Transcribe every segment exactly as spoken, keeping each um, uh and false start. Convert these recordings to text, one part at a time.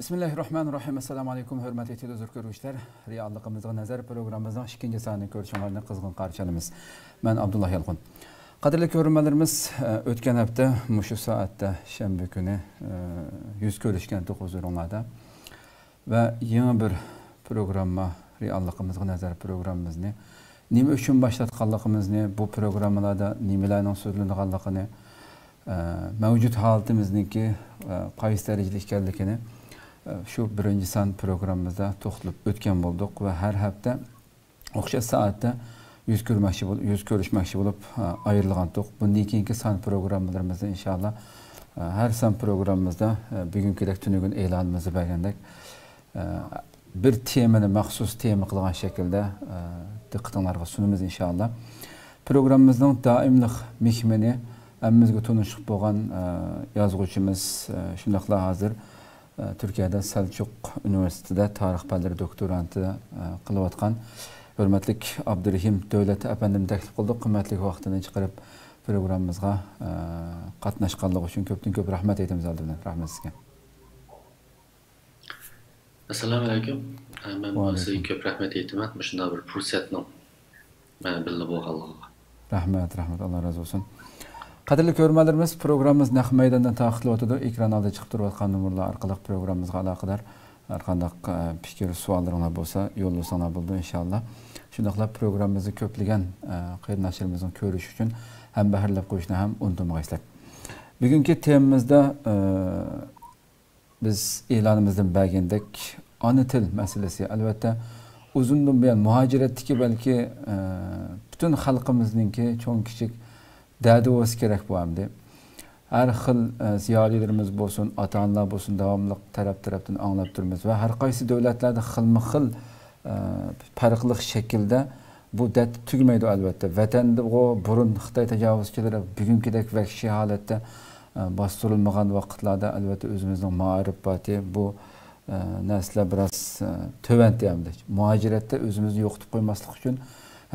بىسمىللاھىررەھمانىررەھىم. ئەسسالامۇئەلەيكۇم، ھۆرمەتلىك تېلېۋىزور كۆرگۈچىلەر. رېئاللىقىمىزغا نەزەر پروگراممىمىزنىڭ ئىككىنچى سانىنى كۆرۈشۈڭلارنى قىزغىن قارشى ئالىمىز. مەن ئابدۇللا يالقۇن. قەدىرلىك كۆرۈرمەنلىرىمىز، ئۆتكەن ھەپتە مۇشۇ سائەتتە، شەنبە كۈنى، يۈز كۆرۈشكەنتۇق ھۇزۇرۇڭلاردا. ۋە يېڭى بىر پروگرامما، رېئاللىقىمىزغا نەزەر پروگراممىمىزنى نېمە ئۈچۈن باشلاتقانلىقىمىزنى، بۇ پروگراممىلاردا نېمىلەرنىڭ سۆزلىنىدىغانلىقىنى، ئە، مەۋجۇت ھالىتىمىزنىڭكى، ئە، قايسى دەرىجىدە ئىكەنلىكىنى، ئە، شۇ بىرىنچى سان پروگراممىمىزدا توختىلىپ ئۆتكەن بولدۇق ۋە ھەر ھەپتە ئوخشاش سائەتتە يۈز كۆرمەكچى بول-، يۈز كۆرۈشمەكچى بولۇپ، ئە، ئايرىلغانتۇق. بۇندىن كېيىنكى سان پروگراممىلىرىمىزدا ئىنشائاللا، ئە، ھەر سان پروگراممىمىزدا، ئە، بۈگۈنكىدەك تۈنۈگۈن ئېلانىمىزدا بەرگەندەك، ئە، بىر تېمىنى مەخسۇس تېما قىلغان شەكىلدە، ئە، دىققىتىڭلارغا سۇنىمىز ئىنشائاللا. پروگراممىمىزنىڭ دائىملىق مېھمىنى، ھەممىمىزگە تونۇشلۇق بولغان، ئە، يازغۇچىمىز، ئە، شۇنداقلا ھازىر، ئە، تۈركىيەدە سەلچۇق ئۇنىۋېرسىتېتىدا تارىخ پەنلىرى دوكتورانتى، ئە، قىلىۋاتقان ھۆرمەتلىك ئابدۇرېھىم دۆلەت ئەپەندىنى تەكلىپ قىلدۇق. قىممەتلىك ۋاقتىنى چىقىرىپ، پروگراممىمىزغا، ئە، قاتناشقانلىقى ئۈچۈن كۆپتىن كۆپ رەھمەت ئېيتىمىز ئالدى بىلەن. رەھمەت سىزگە. ئەسسالامۇئەلەيكۇم. ئە، مەن سىزگە كۆپ رەھمەت ئېيتىمەن، مۇشۇنداق بىر پۇرسەتنىڭ مەن بىللە بولغانلىقىغا. رەھمەت، رەھمەت، ئاللا رازى بولسۇن. قەدىرلىك كۆرۈرمەنلىرىمىز، پروگراممىمىز نەق مەيداندىن تارقىتىلىۋاتىدۇ. ئېكران ئالدىدا چىقىپ تۇرۇۋاتقان نومۇرلار ئارقىلىق پروگراممىمىزغا ئالاقىدار ھەر قانداق، ئە، پىكىر، سوئاللىرىڭلار بولسا يوللىساڭلار بولىدۇ ئىنشائاللا. شۇنداقلا پروگراممىمىزنى كۆپلىگەن، ئە، قېرىنداشلىرىمىزنىڭ كۆرۈشى ئۈچۈن ھەمبەھىرلەپ قويۇشنى ھەم ئۇنتۇمىغايسىلەر. بۈگۈنكى تېمىمىزدا، ئە، بىز ئېلانىمىزدىن بەرگەندەك، ئانا تىل مەسىلىسى، ئەلۋەتتە، ئۇزۇندىن بۇيان مۇھاجىرەتتىكى بەلكى، ئە، پۈتۈن خەلقىمىزنىڭكى چوڭ كىچىك دەردى بولسا كېرەك بۇ ئەمدى. ھەر خىل، ئە، زىيالىيلىرىمىز بولسۇن، ئاتا-ئانىلار بولسۇن، داۋاملىق تەرەپ-تەرەپتىن ئاڭلاپ تۇرىمىز ۋە ھەر قايسى دۆلەتلەردە خىلمۇ خىل، ئە، پەرقلىق شەكىلدە بۇ دەرد تۈگىمەيدۇ، ئەلۋەتتە. ۋەتەندىغۇ بۇرۇن خىتاي تاجاۋۇزچىلىرى بۈگۈنكىدەك ۋەھشىي ھالەتتە، ئە، باستۇرۇلمىغان ۋاقىتلاردا، ئەلۋەتتە، ئۆزىمىزنىڭ مائارىپ پاتى بۇ، ئە، نەرسىلەر بىراز، ئە، تۆۋەنتى ئەمدى. مۇھاجىرەتتە ئۆزىمىزنى يوقىتىپ قويماسلىق ئۈچۈن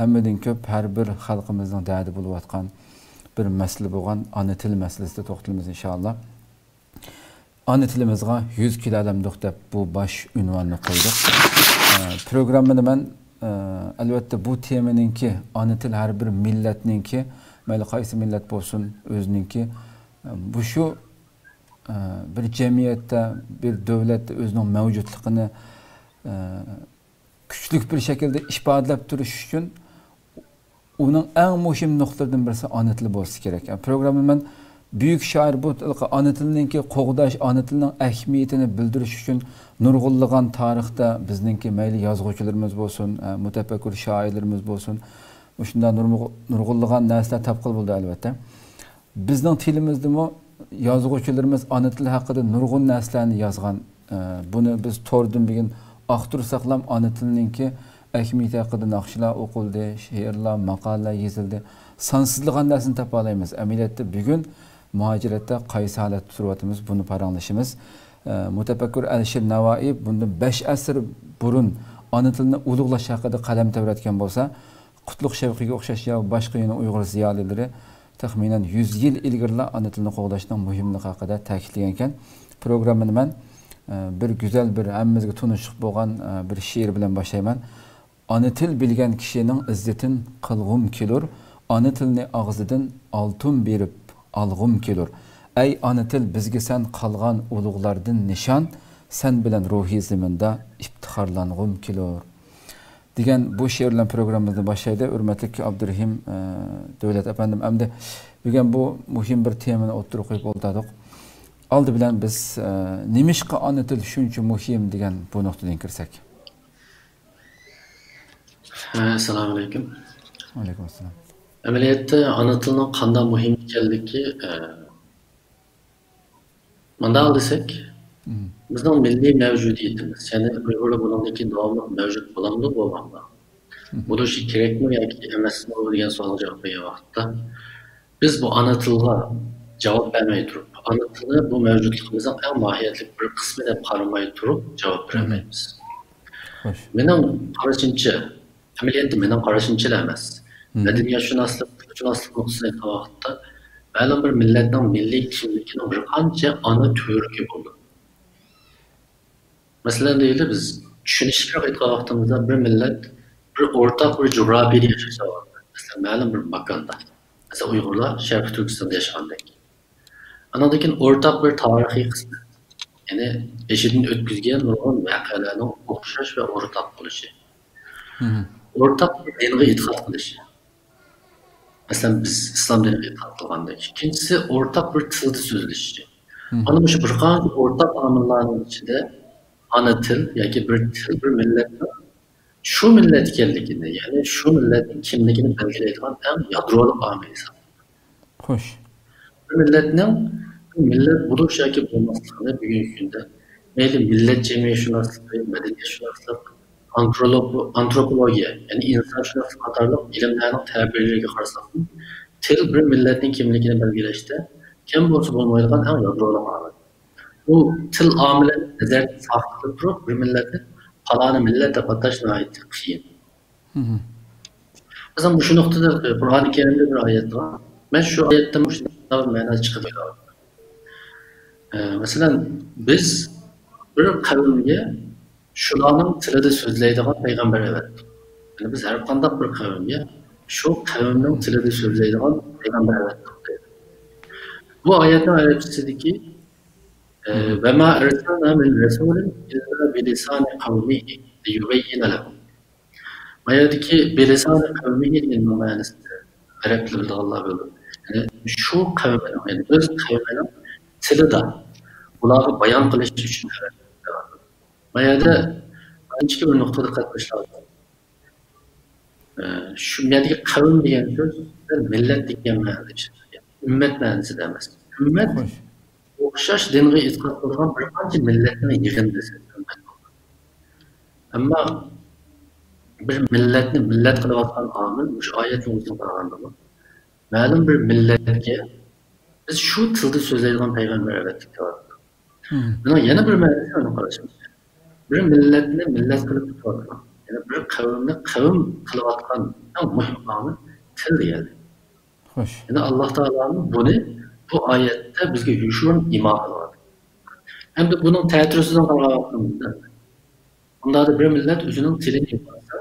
ھەممىدىن كۆپ ھەر بىر خەلقىمىزنىڭ دەردى بولۇۋاتقان بىر مەسىلە بولغان ئانا تىل مەسىلىسىدە توختىلىمىز ئىنشائاللا. ئانا تىلىمىزغا يۈز كېلەلەمدۇق دەپ بۇ باش ئۇنۋاننى قويدۇق. ئە، پروگراممىنى مەن، ئە، ئەلۋەتتە بۇ تېمىنىڭكى، ئانا تىل ھەر بىر مىللەتنىڭكى، مەيلى قايسى مىللەت بولسۇن، ئۆزىنىڭكى، ئە، بۇ شۇ، ئە، بىر جەمئىيەتتە، بىر دۆلەتتە ئۆزىنىڭ مەۋجۇتلۇقىنى، ئە، كۈچلۈك بىر شەكىلدە ئىپادىلەپ تۇرۇش ئۈچۈن ئۇنىڭ ئەڭ مۇھىم نۇقتىلىرىدىن بىرسى ئانا تىلى بولسا كېرەك. پروگرامما مەن بۈيۈك شائىر بۇ تىلغا، ئانا تىلنىڭكى قوغداش، ئانا تىلنىڭ ئەھمىيىتىنى بىلدۈرۈش ئۈچۈن نۇرغۇنلىغان تارىختا بىزنىڭكى مەيلى يازغۇچىلىرىمىز بولسۇن، ئە، مۇتەپەككۇر شائىرلىرىمىز بولسۇن، مۇشۇنداق نۇرغۇ-، نۇرغۇنلىغان نەرسىلەر تاپقىلى بولىدۇ، ئەلۋەتتە. بىزنىڭ تىلىمىزدىمۇ يازغۇچىلىرىمىز ئانا تىل ھەققىدە نۇرغۇن نەرسىلەرنى يازغان. ئە، بۇنى بىز توردىن بۈگۈن ئاختۇرساقلام، ئانا تىلنىڭكى ئەھمىيىتى ھەققىدە ناخشىلار ئوقۇلدى، شېئىرلار، ماقالىلەر يېزىلدى. سانسىزلىغان نەرسىنى تاپالايمىز. ئەمەلىيەتتە بۈگۈن مۇھاجىرەتتە قايسى ھالەتتە تۇرۇۋاتىمىز، بۇنى پاراڭلىشىمىز. ئە، مۇتەپەككۇر ئەلىشىر نەۋائىي بۇندىن بەش ئەسىر بۇرۇن ئانا تىلنى ئۇلۇغلاش ھەققىدە قەلەم تەۋرەتكەن بولسا، قۇتلۇق شەۋقىگە ئوخشاش يا باشقا يەنە ئۇيغۇر زىيالىيلىرى تەخمىنەن يۈز يىل ئىلگىرىلا ئانا تىلنى قوغداشنىڭ مۇھىملىقى ھەققىدە تەكىتلىگەنىكەن. پروگراممىنى مەن، ئە، بىر گۈزەل، بىر ھەممىمىزگە تونۇشلۇق بولغان، ئە، بىر شېئىر بىلەن باشلايمەن. ئانا تىل بىلگەن كىشىنىڭ ئىززىتىن قىلغۇم كېلۇر، ئانا تىلنى ئاغزىدىن ئالتۇن بېرىپ ئالغۇم كېلۇر. ئەي ئانا تىل، بىزگە سەن قالغان ئۇلۇغلاردىن نىشان، سەن بىلەن روھىي زېمىندا ئىپتىخارلانغۇم كېلۇر. دېگەن بۇ شېئىر بىلەن پروگراممىمىزنى باشلايلى. ھۆرمەتلىك ئابدۇرېھىم، ئە، دۆلەت ئەپەندىم، ئەمدى بۈگۈن بۇ مۇھىم بىر تېمىنى ئوتتۇرىغا قويۇپ ئولتۇردۇق. ئالدى بىلەن بىز، ئە، نېمىشقا ئانا تىل شۇنچە مۇھىم دېگەن بۇ نۇقتىدىن كىرسەك. ئەسسالامۇ ئەلەيكۇم. ۋەئەلەيكۇم ئەسسالام. ئەمەلىيەتتە ئانا تىلنىڭ قانداق مۇھىم ئىكەنلىكى، ئە، مۇنداق دېسەك، مم. بىزنىڭ مىللىي مەۋجۇدىيىتىمىز، يەنى ئۇيغۇرلار بۇنىڭدىن كېيىن داۋاملىق مەۋجۇت بولامدۇ، بولمامدۇ؟ مم. بولۇشى كېرەكمۇ ياكى ئەمەسمۇ دېگەن سوئالغا جاۋاب بەرگەن ۋاقىتتا، بىز بۇ ئانا تىلغا جاۋاب بەرمەي تۇرۇپ، ئانا تىلنى بۇ مەۋجۇتلۇقىمىزنىڭ ئەڭ ماھىيەتلىك بىر قىسمى دەپ قارىماي تۇرۇپ جاۋاب مم. بېرەلمەيمىز. خوش. مېنىڭ قارىشىمچە، ئەمەلىيەتتە مېنىڭ قارىشىمچىلا ئەمەس. مم. مەدەنىيەتشۇناسلىق، تىلشۇناسلىق نۇقتىسىدىن ئېيتقان ۋاقىتتا، مەلۇم بىر مىللەتنىڭ مىللىي كىملىكىنىڭ بىر قانچە ئانا تۈۋرۈكى بولىدۇ. مەسىلەن، دەيلى، بىز چۈشىنىشكە ئېيتقان ۋاقتىمىزدا، بىر مىللەت بىر ئورتاق بىر جۇغراپىيەدە ياشاش، مەسىلەن، مەلۇم بىر ماكاندا، مەسىلەن، ئۇيغۇرلار شەرقىي تۈركىستاندا ياشىغاندەك. ئانىڭدىن كېيىن ئورتاق بىر تارىخىي قىسمەت، يەنى بېشىدىن ئۆتكۈزگەن نۇرغۇن ۋەقەلەرنىڭ ئوخشاش ۋە ئورتاق بولۇشى. ئورتاق بىر دىنغا ئېتىقاد قىلىشى. مەسىلەن، بىز ئىسلام دىنىغا ئېتىقاد قىلغاندەك. ئىككىنچىسى، ئورتاق بىر تىلدا سۆزلىشىشى. مانا مۇشۇ بىر قانچە ئورتاق ئامىللارنىڭ ئىچىدە ئانا تىل ياكى بىر تىل بىر مىللەتنىڭ شۇ مىللەت ئىكەنلىكىنى، يەنى شۇ مىللەتنىڭ كىملىكىنى بەلگىلەيدىغان ئەڭ يادرولۇق ئامىل ھېسابلىنىدۇ. خوش. بىر مىللەتنىڭ بىر مىللەت بولۇش ياكى بولماسلىقىنى بۈگۈنكى كۈندە مەيلى مىللەت جەمئىيەتشۇناسلىقى، مەدەنىيەتشۇناسلىق، ئانترولوگ-، ئانتروپولوگىيە، يەنى ئىنسانشۇناسلىق قاتارلىق ئىلىملەرنىڭ تەبىرلىرىگە قارىساقمۇ، تىل بىر مىللەتنىڭ كىملىكىنى بەلگىلەشتە كەم بولسا بولمايدىغان ئەڭ يادرولۇق ئامىل. بۇ تىل ئامىلىنى نەزەردىن ساقىت قىلىپ تۇرۇپ، بىر مىللەتنى پالانى مىللەت دەپ ئاتاش ناھايىتى قىيىن. مەسىلەن، مۇشۇ نۇقتىدا قۇرئانى كەرىمدە بىر ئايەت بار. مەن شۇ ئايەتتىن مۇشۇنداق مەنە چىقىدۇ. ئە، مەسىلەن، بىز بىر قەۋمگە شۇلارنىڭ تىلىدا سۆزلەيدىغان پەيغەمبەر ئەۋەتتۇق. يەنى بىز ھەر قانداق بىر قەۋمگە شۇ قەۋمنىڭ تىلىدا سۆزلەيدىغان پەيغەمبەر ئەۋەتتۇق دەيدۇ. بۇ ئايەتنىڭ ئەرەبچىسىدىكى، ئە، «وما أرسلنا من رسول إلا بلسان قومه ليبين لهم.» ما يەردىكى «بلسان قومه» دېگەننىڭ مەنىسى ئەرەب تىلى بىلىدىغانلار بىلىدۇ. يەنى شۇ قەۋمىنىڭ، يەنى ئۆز قەۋمىنىڭ تىلىدا ئۇلارغا بايان قىلىش ئۈچۈن ئەۋەتتى. ما يەردە ئانچىكى بىر نۇقتا دىققەت قىلىش لازىم. ئە، شۇ يەردىكى قەۋم دېگەن سۆز مىللەت دېگەن مەنىدە ئىشلىتىلگەن. ئۈممەت مەنىسىدە ئەمەس. ئۈممەت خوش. ئوخشاش دىنغا ئېتىقاد قىلىدىغان بىر قانچە مىللەتنىڭ يىغىندىسى ئۈممەت بولغان. ئەمما بىر مىللەتنى مىللەت قىلىۋاتقان ئامىل مۇشۇ ئايەتنىڭ ئۆزىگە قارىغاندىمۇ، مەلۇم بىر مىللەتكە بىز شۇ تىلدا سۆزلەيدىغان پەيغەمبەر ئەۋەتتۇق دەۋاتىدۇ. بۇنىڭ يەنە بىر مەنىسى، مېنىڭ قارىشىمچە، بىر مىللەتنى مىللەت قىلىپ تۇتۇۋاتقان، يەنى بىر قەۋمنى قەۋم قىلىۋاتقان ئەڭ مۇھىم ئامىل تىل دېگەنلىك. خوش. يەنى ئاللا تائالانىڭ بۇنى بۇ ئايەتتە بىزگە يوشۇرۇن ئىما قىلغان. ئەمدى بۇنىڭ تەتۈرىسىدىن قارىغان ۋاقتىمىزدا، بۇنداقتا بىر مىللەت ئۆزىنىڭ تىلىنى يوقاتسا،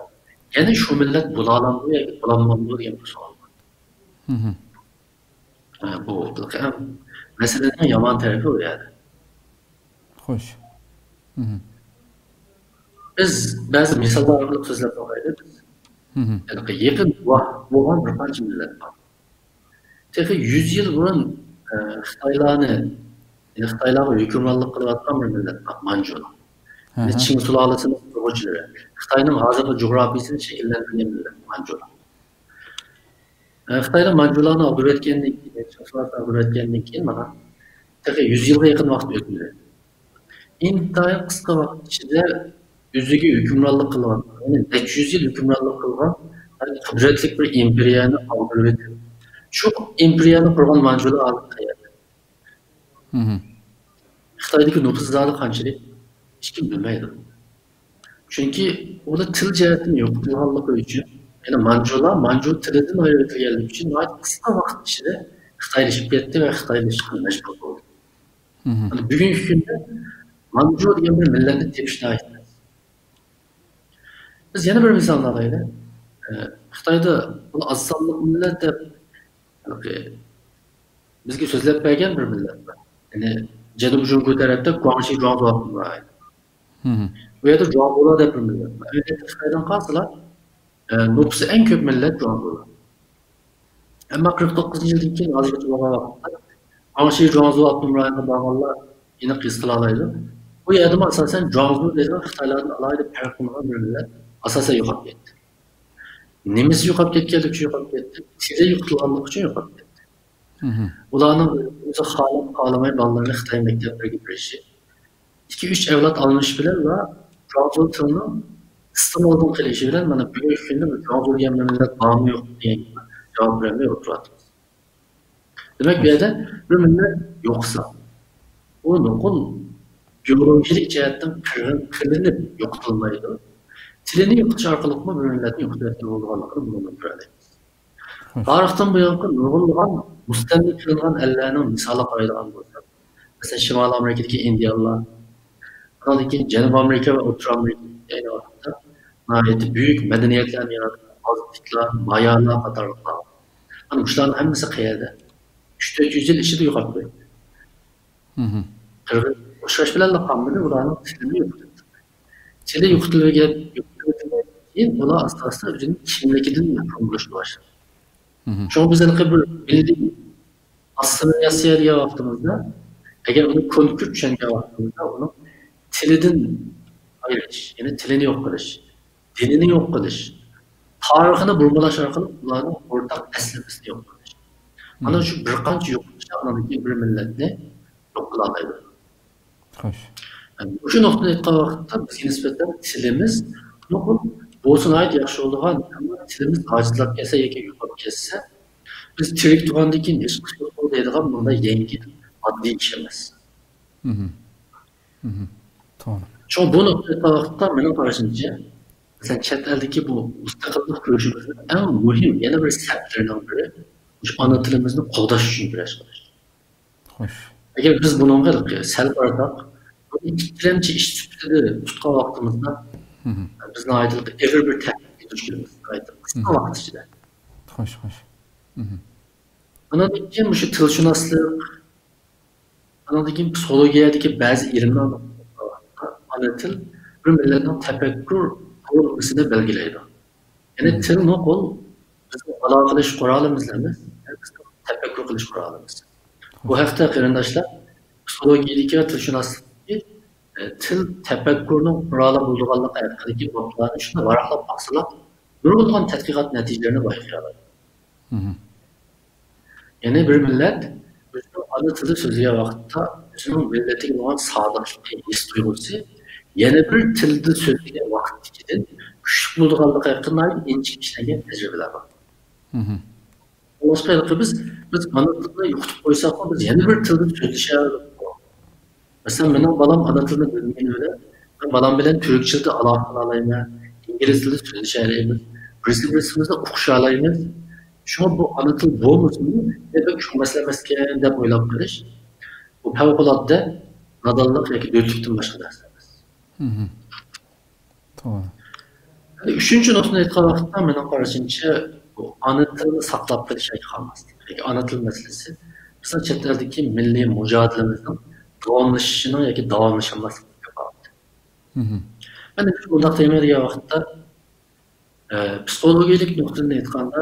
يەنە شۇ مىللەت بولالامدۇ ياكى بولالمامدۇ دېگەن بىر سوئال بار. ھە، بۇ مەسىلىنىڭ يامان تەرىپى ئۇ يەردە. خوش. بىز بەزى مىساللار ئارقىلىق سۆزلەپ باقايلى. بىز ھېلىقى يېقىن بولغان بىر قانچە مىللەت بار. تېخى يۈز يىل بۇرۇن، ئە، خىتايلارنى، يەنى خىتايلارغا ھۆكۈمرانلىق قىلىۋاتقان بىر مىللەت بار، مانجۇلار. يەنى چىڭ سۇلالىسىنىڭ قۇرغۇچىلىرى. خىتاينىڭ ھازىرقى جۇغراپىيىسىنى شەكىللەندۈرگەن مىللەت مانجۇلار. ئە، خىتايلار مانجۇلارنى ئاغدۇرۇۋەتكەندىن كېيىن، چىڭ سۇلالىسىنى ئاغدۇرۇۋەتكەندىن كېيىن مانا تېخى يۈز يىلغا يېقىن ۋاقىت ئۆتمىدى. ئىنتايىن قىسقا ۋاقىت ئىچىدە ئۆزىگە ھۆكۈمرانلىق قىلغان، يەنى نەچچە يۈز يىل ھۆكۈمرانلىق قىلغان قۇدرەتلىك بىر ئىمپېرىيەنى ئاغدۇرۇۋېتىپ، شۇ ئىمپېرىيەنى قۇرغان مانجۇلار ھازىر قەيەردە؟ خىتايدىكى نوپۇس زادى قانچىلىك؟ ھېچكىم بىلمەيدۇ. چۈنكى ئۇلار تىل جەھەتتىن يوقىتىلغانلىقى ئۈچۈن، يەنى مانجۇلار مانجۇ تىلىدىن ئايرىۋېتىلگەنلىكى ئۈچۈن ناھايىتى قىسقا ۋاقىت ئىچىدە خىتايلىشىپ كەتتى ۋە خىتايلىشىشقا مەجبۇر بولدى. بۈگۈنكى كۈندە مانجۇ دېگەن بىر مىللەتنى تېپىش ناھايىتى تەس. بىز يەنە بىر مىسالنى ئالايلى. ئە، خىتايدا بۇنى ئاز سانلىق مىللەت دەپ، ھېلىقى بىزگە سۆزلەپ بەرگەن بىر مىللەت بار. يەنى جەنۇبىي جۇڭگو تەرەپتە گۇاڭشى جۇاڭزۇ ئاپتونوم رايونى. بۇ يەردە جۇاڭزۇلار دەپ بىر مىللەت بار. ئەمەلىيەتتە خىتايدىن قالسىلا، ئە، نوپۇسى ئەڭ كۆپ مىللەت جۇاڭزۇلار. ئەمما قىرىق توققۇزىنچى يىلدىن كېيىن، ھازىرغىچە بولغان ۋاقىتتا گۇاڭشى جۇاڭزۇ ئاپتونوم رايونىغا بارغانلار ئېنىق ھېس قىلالايدۇ. بۇ يەردىمۇ ئاساسەن جۇاڭزۇ دېگەن خىتايلاردىن ئالاھىدە پەرقلىنىدىغان بىر مىللەت ئاساسەن يوقاپ كەتتى. نېمىسى يوقاپ كەتكەنلىكى ئۈچۈن يوقاپ كەتتى؟ تىلى يوقىتىلغانلىقى ئۈچۈن يوقاپ كەتتى. ئۇلارنىڭ ئۆزى خالاپ خالىماي بالىلىرىنى خىتاي مەكتەپلىرىگە بېرىشى، ئىككى ئۈچ ئەۋلاد ئالمىشىش بىلەنلا جۇاڭزۇ تىلىنىڭ ئىستېمالدىن قېلىشى بىلەن مانا بۈگۈنكى كۈندە بۇ جۇاڭزۇ دېگەن مىللەت بارمۇ يوقمۇ دېگەن جاۋاب بېرەلمەي ئولتۇرۇۋاتىمىز. دېمەك، بۇ يەردە بىر مىللەت يوقىسا، ئۇ نوقۇل بىيولوگىيەلىك جەھەتتىن قىرغىن قىلىنىپ يوقىتىلمايدۇ. تىلىنى يوقىتىش ئارقىلىقمۇ بىر مىللەتنى يوقىتىۋەتكىلى بولىدىغانلىقىنى بۇنىڭدىن كۆرەلەيمىز. تارىختىن بۇيانقى نۇرغۇنلىغان مۇستەملىكە قىلىنغان ئەللەرنىڭ مىسالىغا قارايدىغان بولساق، مەسىلەن، شىمالىي ئامېرىكىدىكى ئىندىيانلار، ئانىڭدىن كېيىن جەنۇبىي ئامېرىكا ۋە ئوتتۇرا ئامېرىكا ئەينى ۋاقىتتا ناھايىتى بۈيۈك مەدەنىيەتلەرنى ياراتقان، ئازتېكلار، مايالار قاتارلىقلار. ئەنە مۇشۇلارنىڭ ھەممىسى قەيەردە؟ ئۈچ تۆت يۈز يىل ئىچىدە يوقاپ قويدى. قىرغىن ئوخشاش بىلەنلا قالمىدى، ئۇلارنىڭ تىلىمۇ يوقىدى. تىلى يوقىتىلگەن، يوقىتىلگەندىن كېيىن ئۇلار ئاستا-ئاستا ئۆزىنىڭ كىملىكىدىن مەھرۇم بولۇشقا باشلىدى. شۇڭا بىز ھېلىقى بىر مىللىي ئاسسىمىلياتسىيە دېگەن ۋاقتىمىزدا، ئەگەر ئۇنى كونكرېت چۈشەنگەن ۋاقتىمىزدا، ئۇنىڭ تىلىدىن ئايرىش، يەنى تىلىنى يوق قىلىش، دىنىنى يوق قىلىش، تارىخىنى بۇرمىلاش ئارقىلىق ئۇلارنىڭ ئورتاق ئەسلىمىسىنى يوق قىلىش. ئانا شۇ بىر قانچە يوق قىلىشلار ئاندىن كېيىن بىر مىللەتنى يوق قىلالايدۇ. خوش. مۇشۇ نۇقتىدىن ئېيتقان ۋاقىتتا بىزگە نىسبەتەن تىلىمىز نوقۇل بولسا ناھايىتى ياخشى بولىدىغان، ئەمما تىلىمىز ئاجىزلاپ كەتسە ياكى يوقاپ كەتسە، بىز تىرىك تۇرغاندىن كېيىن ھېچقىسى يوق بولىدۇ دەيدىغان بۇنداق يەڭگىل، ئاددىي ئىش ئەمەس. توغرا. شۇڭا بۇ نۇقتىدىن ئېيتقان ۋاقىتتا مېنىڭ قارىشىمچە، مەسىلەن، چەت ئەلدىكى بۇ مۇستەقىللىق كۈرىشىمىزنىڭ ئەڭ مۇھىم يەنە بىر سەپلىرىنىڭ بىرى، مۇشۇ ئانا تىلىمىزنى قوغداش ئۈچۈن كۈرەش قىلىش. خوش. ئەگەر بىز بۇنىڭغا سەل قارىساق، بۇنى ئىككىلەمچى ئىش سۈپىتىدە تۇتقان ۋاقتىمىزدا، بىز ناھايىتى ئېغىر بىر تەھدىتكە دۇچ كېلىمىز، ناھايىتى قىسقا ۋاقىت ئىچىدە. خوش، خوش. ئاندىن كېيىن مۇشۇ تىلشۇناسلىق، ئاندىن كېيىن پسىخولوگىيەدىكى بەزى ئىلىملار ئانا تىل بىر مىللەتنىڭ تەپەككۇر قۇرۇلمىسىنى بەلگىلەيدۇ. يەنى تىل نوقۇل بىزنىڭ ئالاقىلىشىش قورالىمىز ئەمەس، بىزنىڭ تەپەككۇر قىلىش قورالىمىز. بۇ ھەقتە قېرىنداشلار پسىخولوگىيەدىكى ۋە تىلشۇناسلىقتىكى، ئە، تىل تەپەككۇرنىڭ قورالى بولىدىغانلىقى ھەققىدىكى بابلارنى شۇنداق ۋاراقلاپ باقسىلا، نۇرغۇنلىغان تەتقىقات نەتىجىلىرىنى بايقىيالايدۇ. يەنى بىر مىللەت ئۆزىنىڭ ئانا تىلىدا سۆزلىگەن ۋاقىتتا ئۆزىنىڭ مىللىتىگە بولغان سادىقلىقى، ھېس تۇيغۇسى يەنە بىر تىلدا سۆزلىگەن ۋاقىتتىكىدىن كۈچلۈك بولىدىغانلىقى ھەققىدە ناھايىتى ئىنچىكە ئىشلەنگەن تەجرىبىلەر بار. شۇڭلاشقا ھېلىقى بىز، بىز ئانا تىلنى يوقىتىپ قويساقمۇ، بىز يەنە بىر تىلدا سۆزلىشەلەيمىز. مەسىلەن، مېنىڭ بالام ئانا تىلىنى بىلمىگىنى بىلەن، مەن بالام بىلەن تۈرك تىلىدا ئالاقە قىلالايمەن، ئىنگلىز تىلىدا سۆزلىشەلەيمىز، بىرسى بىرسىمىزنى ئۇقۇشالايمىز. شۇڭا بۇ ئانا تىل بولمىسىمۇ، بەك چوڭ مەسىلە ئەمەسكەن دەپ ئويلاپ قېلىش، بۇ پەۋقۇلئاددە نادانلىق ياكى دۆتلۈكتىن باشقا نەرسە ئەمەس. توغرا. ئۈچىنچى نۇقتىنى ئېيتقان ۋاقىتتا، مېنىڭ قارىشىمچە، بۇ ئانا تىلنى ساقلاپ قېلىش ياكى قالماسلىق، ياكى ئانا تىل مەسىلىسى بىزنىڭ چەت ئەلدىكى مىللىي مۇجادىلىمىزنىڭ داۋاملىشىشىنىڭ ياكى داۋاملىشالماسلىقىنىڭ كاپالىتى. مەن نېمىشقا بۇنداق دەيمەن دېگەن ۋاقىتتا، ئە، پسىخولوگىيەلىك نۇقتىدىن ئېيتقاندا،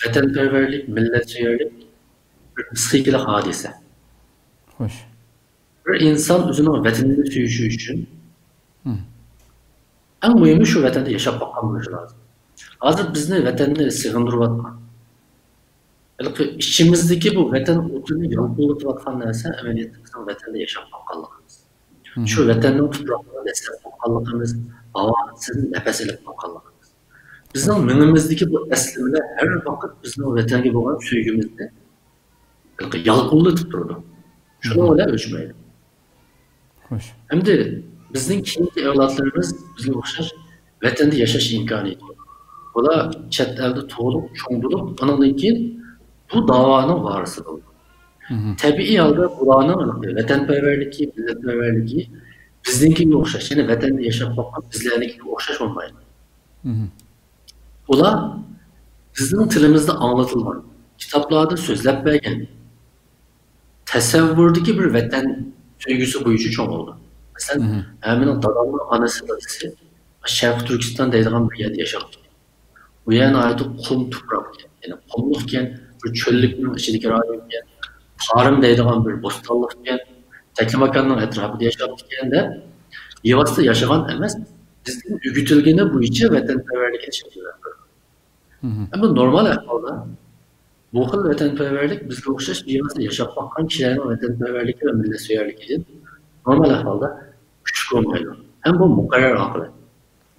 ۋەتەنپەرۋەرلىك، مىللەتسۆيەرلىك بىر پسىخىكىلىق ھادىسە. خوش. بىر ئىنسان ئۆزىنىڭ ۋەتىنىنى سۆيۈشى ئۈچۈن، ئەڭ مۇھىمى شۇ ۋەتەندە ياشاپ باققان بولۇشى لازىم. ھازىر بىزنى ۋەتەننى سېغىندۇرۇۋاتقان، ھېلىقى ئىچىمىزدىكى بۇ ۋەتەن ئوتىنى يالقۇنلىتىۋاتقان نەرسە ئەمەلىيەتتە بىزنىڭ ۋەتەندە ياشاپ باققانلىقىمىز. شۇ ۋەتەننىڭ تۇپراقلىرىدا دەسسەپ باققانلىقىمىز، ھاۋاسىدىن نەپەس ئېلىپ باققانلىقىمىز. بىزنىڭ مېڭىمىزدىكى بۇ ئەسلىمىلەر ھەر ۋاقىت بىزنىڭ ۋەتەنگە بولغان سۆيگۈمىزنى يالقۇنلىتىپ تۇرىدۇ. شۇنىڭ بىلەن ئۆچمەيدۇ. خوش. ئەمدى بىزنىڭ كېيىنكى ئەۋلادلىرىمىز بىزگە ئوخشاش ۋەتەندە ياشاش ئىمكانىيىتى يوق. بۇلار چەت ئەلدە تۇغۇلۇپ، چوڭ بولۇپ، ئانىڭدىن كېيىن بۇ داۋانىڭ ۋارىسى بولىدۇ. تەبىئىي ھالدا بۇلارنىڭ ۋەتەنپەرۋەرلىكى، مىللەتپەرۋەرلىكى بىزنىڭكىگە ئوخشاش، يەنى ۋەتەندە ياشاپ باققان بىزلەرنىڭكىگە ئوخشاش بولمايدۇ. ئۇلار بىزنىڭ تىلىمىزدا ئاڭلىتىلغان، كىتابلاردا سۆزلەپ بەرگەن تەسەۋۋۇردىكى بىر ۋەتەن سۆيگۈسى بويىچە چوڭ بولدى. مەسىلەن، ھە، مېنىڭ دادامنىڭ ئانىسى دادىسى شەرقىي تۈركىستان دەيدىغان بىر يەردە ياشاپتۇ. بۇ يەر ناھايىتى قۇم تۇپراق ئىكەن، يەنى قۇملۇق ئىكەن، بىر چۆللۈكنىڭ ئىچىدىكى رايون ئىكەن. تارىم دەيدىغان بىر بوستانلىق ئىكەن، تەكلىماكاننىڭ ئەتراپىدا ياشاپتىكەن دەپ، بىۋاسىتە ياشىغان ئەمەس، بىزدىن ئۆگىتىلگىنى بويىچە ۋەتەنپەرۋەرلىكنى شەكىللەندۈرىدۇ. ئەمما نورمال ئەھۋالدا بۇ خىل ۋەتەنپەرۋەرلىك بىزگە ئوخشاش بىۋاسىتە ياشاپ باققان كىشىلەرنىڭ ۋەتەنپەرۋەرلىكى ۋە مىللەتسۆيەرلىكىدىن نورمال ئەھۋالدا كۈچلۈك بولمايدۇ. ھەم بۇ مۇقەررەر ئاقىۋەت.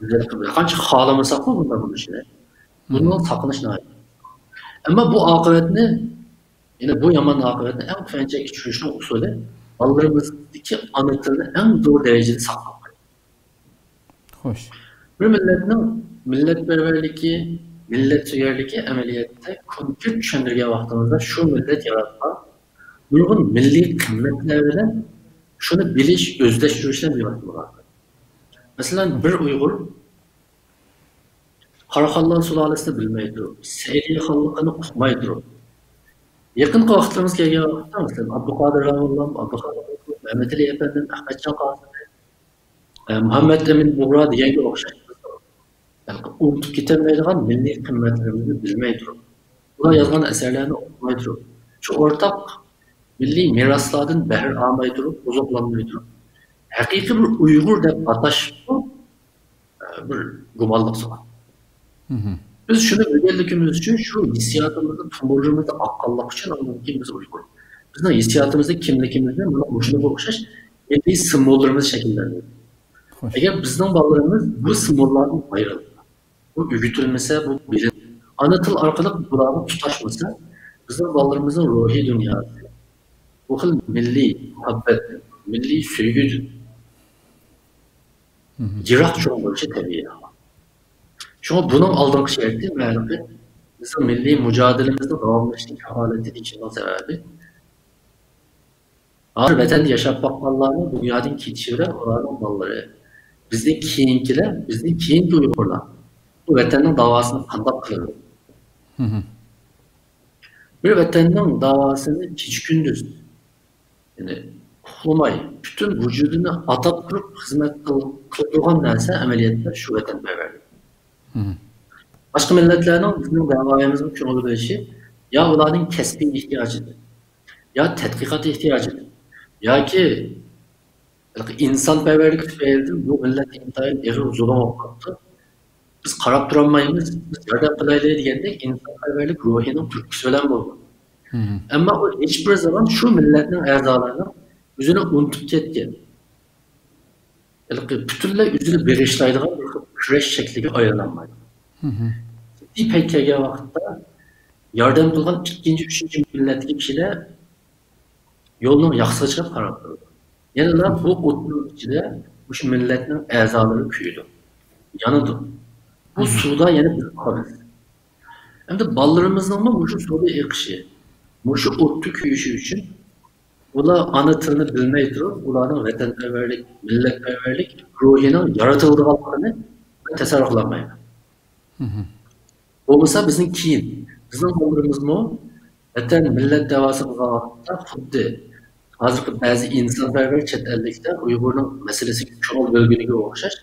بىز ھەر قانچە خالىمىساقمۇ بۇنداق بولۇشىنى، بۇنىڭ ساقلىنىش ناھايىتى. ئەمما بۇ ئاقىۋەتنى، يەنى بۇ يامان ئاقىۋەتنى ئەڭ تۆۋەن چەككە چۈشۈرۈشنىڭ ئۇسۇلى بالىلىرىمىزدىكى ئانا تىلنى ئەڭ زور دەرىجىدە ساقلاپ قېلىش. خوش. بىر مىللەتنىڭ مىللەتپەرۋەرلىكى، مىللەتسۆيەرلىكى ئەمەلىيەتتە كونكرېت چۈشەندۈرگەن ۋاقتىمىزدا شۇ مىللەت ياراتقان نۇرغۇن مىللىي قىممەتلەر بىلەن شۇنى بىلىش، ئۆزلەشتۈرۈش بىلەن بىۋاسىتە باغلىق. مەسىلەن، بىر ئۇيغۇر قاراخانلار سۇلالىسىنى بىلمەي تۇرۇپ، سەئىدىيە خانلىقىنى ئۇقماي تۇرۇپ، يېقىنقى ۋاقىتلىرىمىزغا كەلگەن ۋاقىتتا، مەسىلەن، ئابدۇقادىر راۋۇللام، ئابدۇخالىق مەمەتئېلى ئەپەندىم، ئەخمەتجان قاسىمى، ئە، مۇھەممەد ئەمىن بۇغرا دېگەنگە ئوخشاش، ئۇنتۇپ كېتەلمەيدىغان مىللىي قىممەتلىرىمىزنى بىلمەي تۇرۇپ، ئۇلار يازغان ئەسەرلەرنى ئوقۇماي تۇرۇپ، شۇ ئورتاق مىللىي مىراسلاردىن بەھرە ئالماي تۇرۇپ، ئوزۇقلانماي تۇرۇپ، ھەقىقىي بىر ئۇيغۇر دەپ ئاتاشمۇ، ئە، بىر گۇمانلىق سوئال. بىز شۇنى بىلگەنلىكىمىز ئۈچۈن، شۇ ھېسسىياتىمىزدا، تومۇرلىرىمىزدا ئاققانلىقى ئۈچۈن، ئاندىن كېيىن بىز ئۇيغۇر. بىزنىڭ ھېسسىياتىمىزدا كىملىكىمىزنى مانا مۇشۇنىڭغا ئوخشاش مىللىي سىمۋوللىرىمىز شەكىللەندۈرىدۇ. خوش. ئەگەر بىزنىڭ بالىلىرىمىز بۇ سىمۋوللاردىن ئايرىلسا، بۇ ئۆگىتىلمىسە، بۇ بىلىم، ئانا تىل ئارقىلىق بۇلارغا تۇتاشمىسا، بىزنىڭ بالىلىرىمىزنىڭ روھىي دۇنياسى بۇ خىل مىللىي مۇھەببەت، مىللىي سۆيگۈدىن يىراق چوڭ بولۇشى تەبىئىي. شۇڭا بۇنىڭ ئالدىنقى شەرتى مەلۇم بىزنىڭ مىللىي مۇجادىلىمىزنىڭ داۋاملىشىشىنىڭ كاپالىتى دېيىشىمنىڭ سەۋەبى، ھازىر ۋەتەندە ياشاپ باققانلارنىڭ دۇنيادىن كېتىشى بىلەن ئۇلارنىڭ بالىلىرى، بىزدىن كېيىنكىلەر، بىزدىن كېيىنكى ئۇيغۇرلار بۇ ۋەتەننىڭ داۋاسىنى قانداق قىلىدۇ؟ بىر ۋەتەننىڭ داۋاسىنى كېچە-كۈندۈز، يەنى ئۇخلىماي، پۈتۈن ۋۇجۇدىنى ئاتاپ تۇرۇپ خىزمەت قىل-، قىلدۇرغان نەرسە ئەمەلىيەتتە شۇ ۋەتەنپەرۋەرلىك. باشقا مىللەتلەرنىڭ بىزنىڭ دەۋايىمىزغا كۆڭۈل بۆلۈشى يا ئۇلارنىڭ كەسپىي ئېھتىياجىدىن، يا تەتقىقات ئېھتىياجىدىن، ياكى ھېلىقى ئىنسانپەرۋەرلىك تۈپەيلىدىن بۇ مىللەتكە ئىنتايىن ئېغىر زۇلۇم بولۇپ قاپتۇ. بىز قاراپ تۇرالمايمىز، بىز ياردەم قىلايلى دېگەندەك ئىنسانپەرۋەرلىك روھىنىڭ تۈرتكىسى بىلەن بولغان. ئەمما ئۇ ھېچبىر زامان شۇ مىللەتنىڭ ئەزالىرىنىڭ ئۆزىنى ئۇنتۇپ كەتكەن، ھېلىقى پۈتۈنلەي ئۆزىنى بېغىشلايدىغان بىر خىل كۈرەش شەكلىگە ئايلانمايدۇ. جىددىي پەيت كەلگەن ۋاقىتتا ياردەم قىلغان ئىككىنچى، ئۈچىنچى مىللەتتىكى كىشىلەر يولنىڭ ياقىسىغا چىقىپ قاراپ تۇرىدۇ. يەنىلا بۇ ئوتنىڭ ئىچىدە مۇشۇ مىللەتنىڭ ئەزالىرى كۆيىدۇ، يانىدۇ. بۇ سۇدا يەنە بىز قالىمىز. ئەمدى بالىلىرىمىزنىڭمۇ مۇشۇ سۇدا ئېقىشى، مۇشۇ ئوتتا كۆيۈشى ئۈچۈن ئۇلار ئانا تىلىنى بىلمەي تۇرۇپ، ئۇلارنىڭ ۋەتەنپەرۋەرلىك، مىللەتپەرۋەرلىك روھىنىڭ يارىتىلىدىغانلىقىنى مەن تەسەۋۋۇر قىلالمايمەن. بولمىسا بىزنىڭ كېيىن، بىزنىڭ بالىلىرىمىزمۇ ۋەتەن، مىللەت دەۋاسى قىلغان ۋاقىتتا خۇددى ھازىرقى بەزى ئىنسانپەرۋەر چەت ئەللىكلەر ئۇيغۇرنىڭ مەسىلىسىگە كۆڭۈل بۆلگىنىگە ئوخشاش،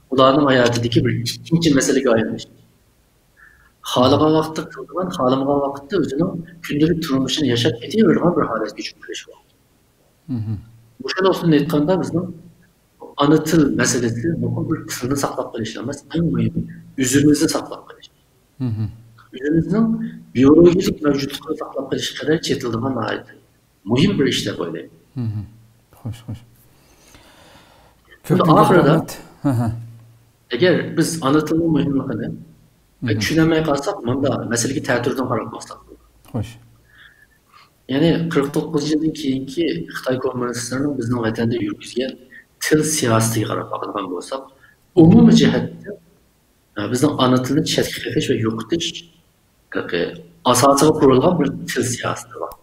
ئۇلارنىڭ ھاياتىدىكى بىر ئىككىنچى مەسىلىگە ئايلىنىش. خالىغان ۋاقىتتا قىلىدىغان، خالىمىغان ۋاقىتتا ئۆزىنىڭ كۈندىلىك تۇرمۇشىنى ياشاپ كېتىۋېرىدىغان بىر ھالەتكە چۈشۈپ قېلىش بار. مۇشۇ نۇقتىدىن ئېيتقاندا، بىزنىڭ ئانا تىل مەسىلىسى مۇقىم بىر تىلنى ساقلاپ قېلىش ئەمەس، ئەڭ مۇھىمى ئۆزىمىزنى ساقلاپ قېلىش. ئۆزىمىزنىڭ بىيولوگىيەلىك مەۋجۇتلۇقىنى ساقلاپ قېلىشقا قەدەر چېتىلىدىغان ناھايىتى مۇھىم بىر ئىش دەپ ئويلايمەن. خوش، خوش. ئەمدى كۆپتىن كۆپ ئاخىرىدا، رەھمەت. ئەگەر بىز ئانا تىلنىڭ مۇھىملىقىنى چۈشىنەلمەي قالساق، مۇنداق مەسىلىگە تەتۈردىن قاراپ باقساق بولىدۇ. خوش. يەنى قىرىق توققۇزىنچى يىلدىن كېيىنكى خىتاي كوممۇنىستلىرىنىڭ بىزنىڭ ۋەتەندە يۈرگۈزگەن تىل سىياسىتىگە قاراپ باقىدىغان بولساق، ئومۇمىي جەھەتتە، ئە، بىزنىڭ ئانا تىلنى چەتكە قېقىش ۋە يوقىتىش ئاساسىغا قۇرۇلغان بىر تىل سىياسىتى بار.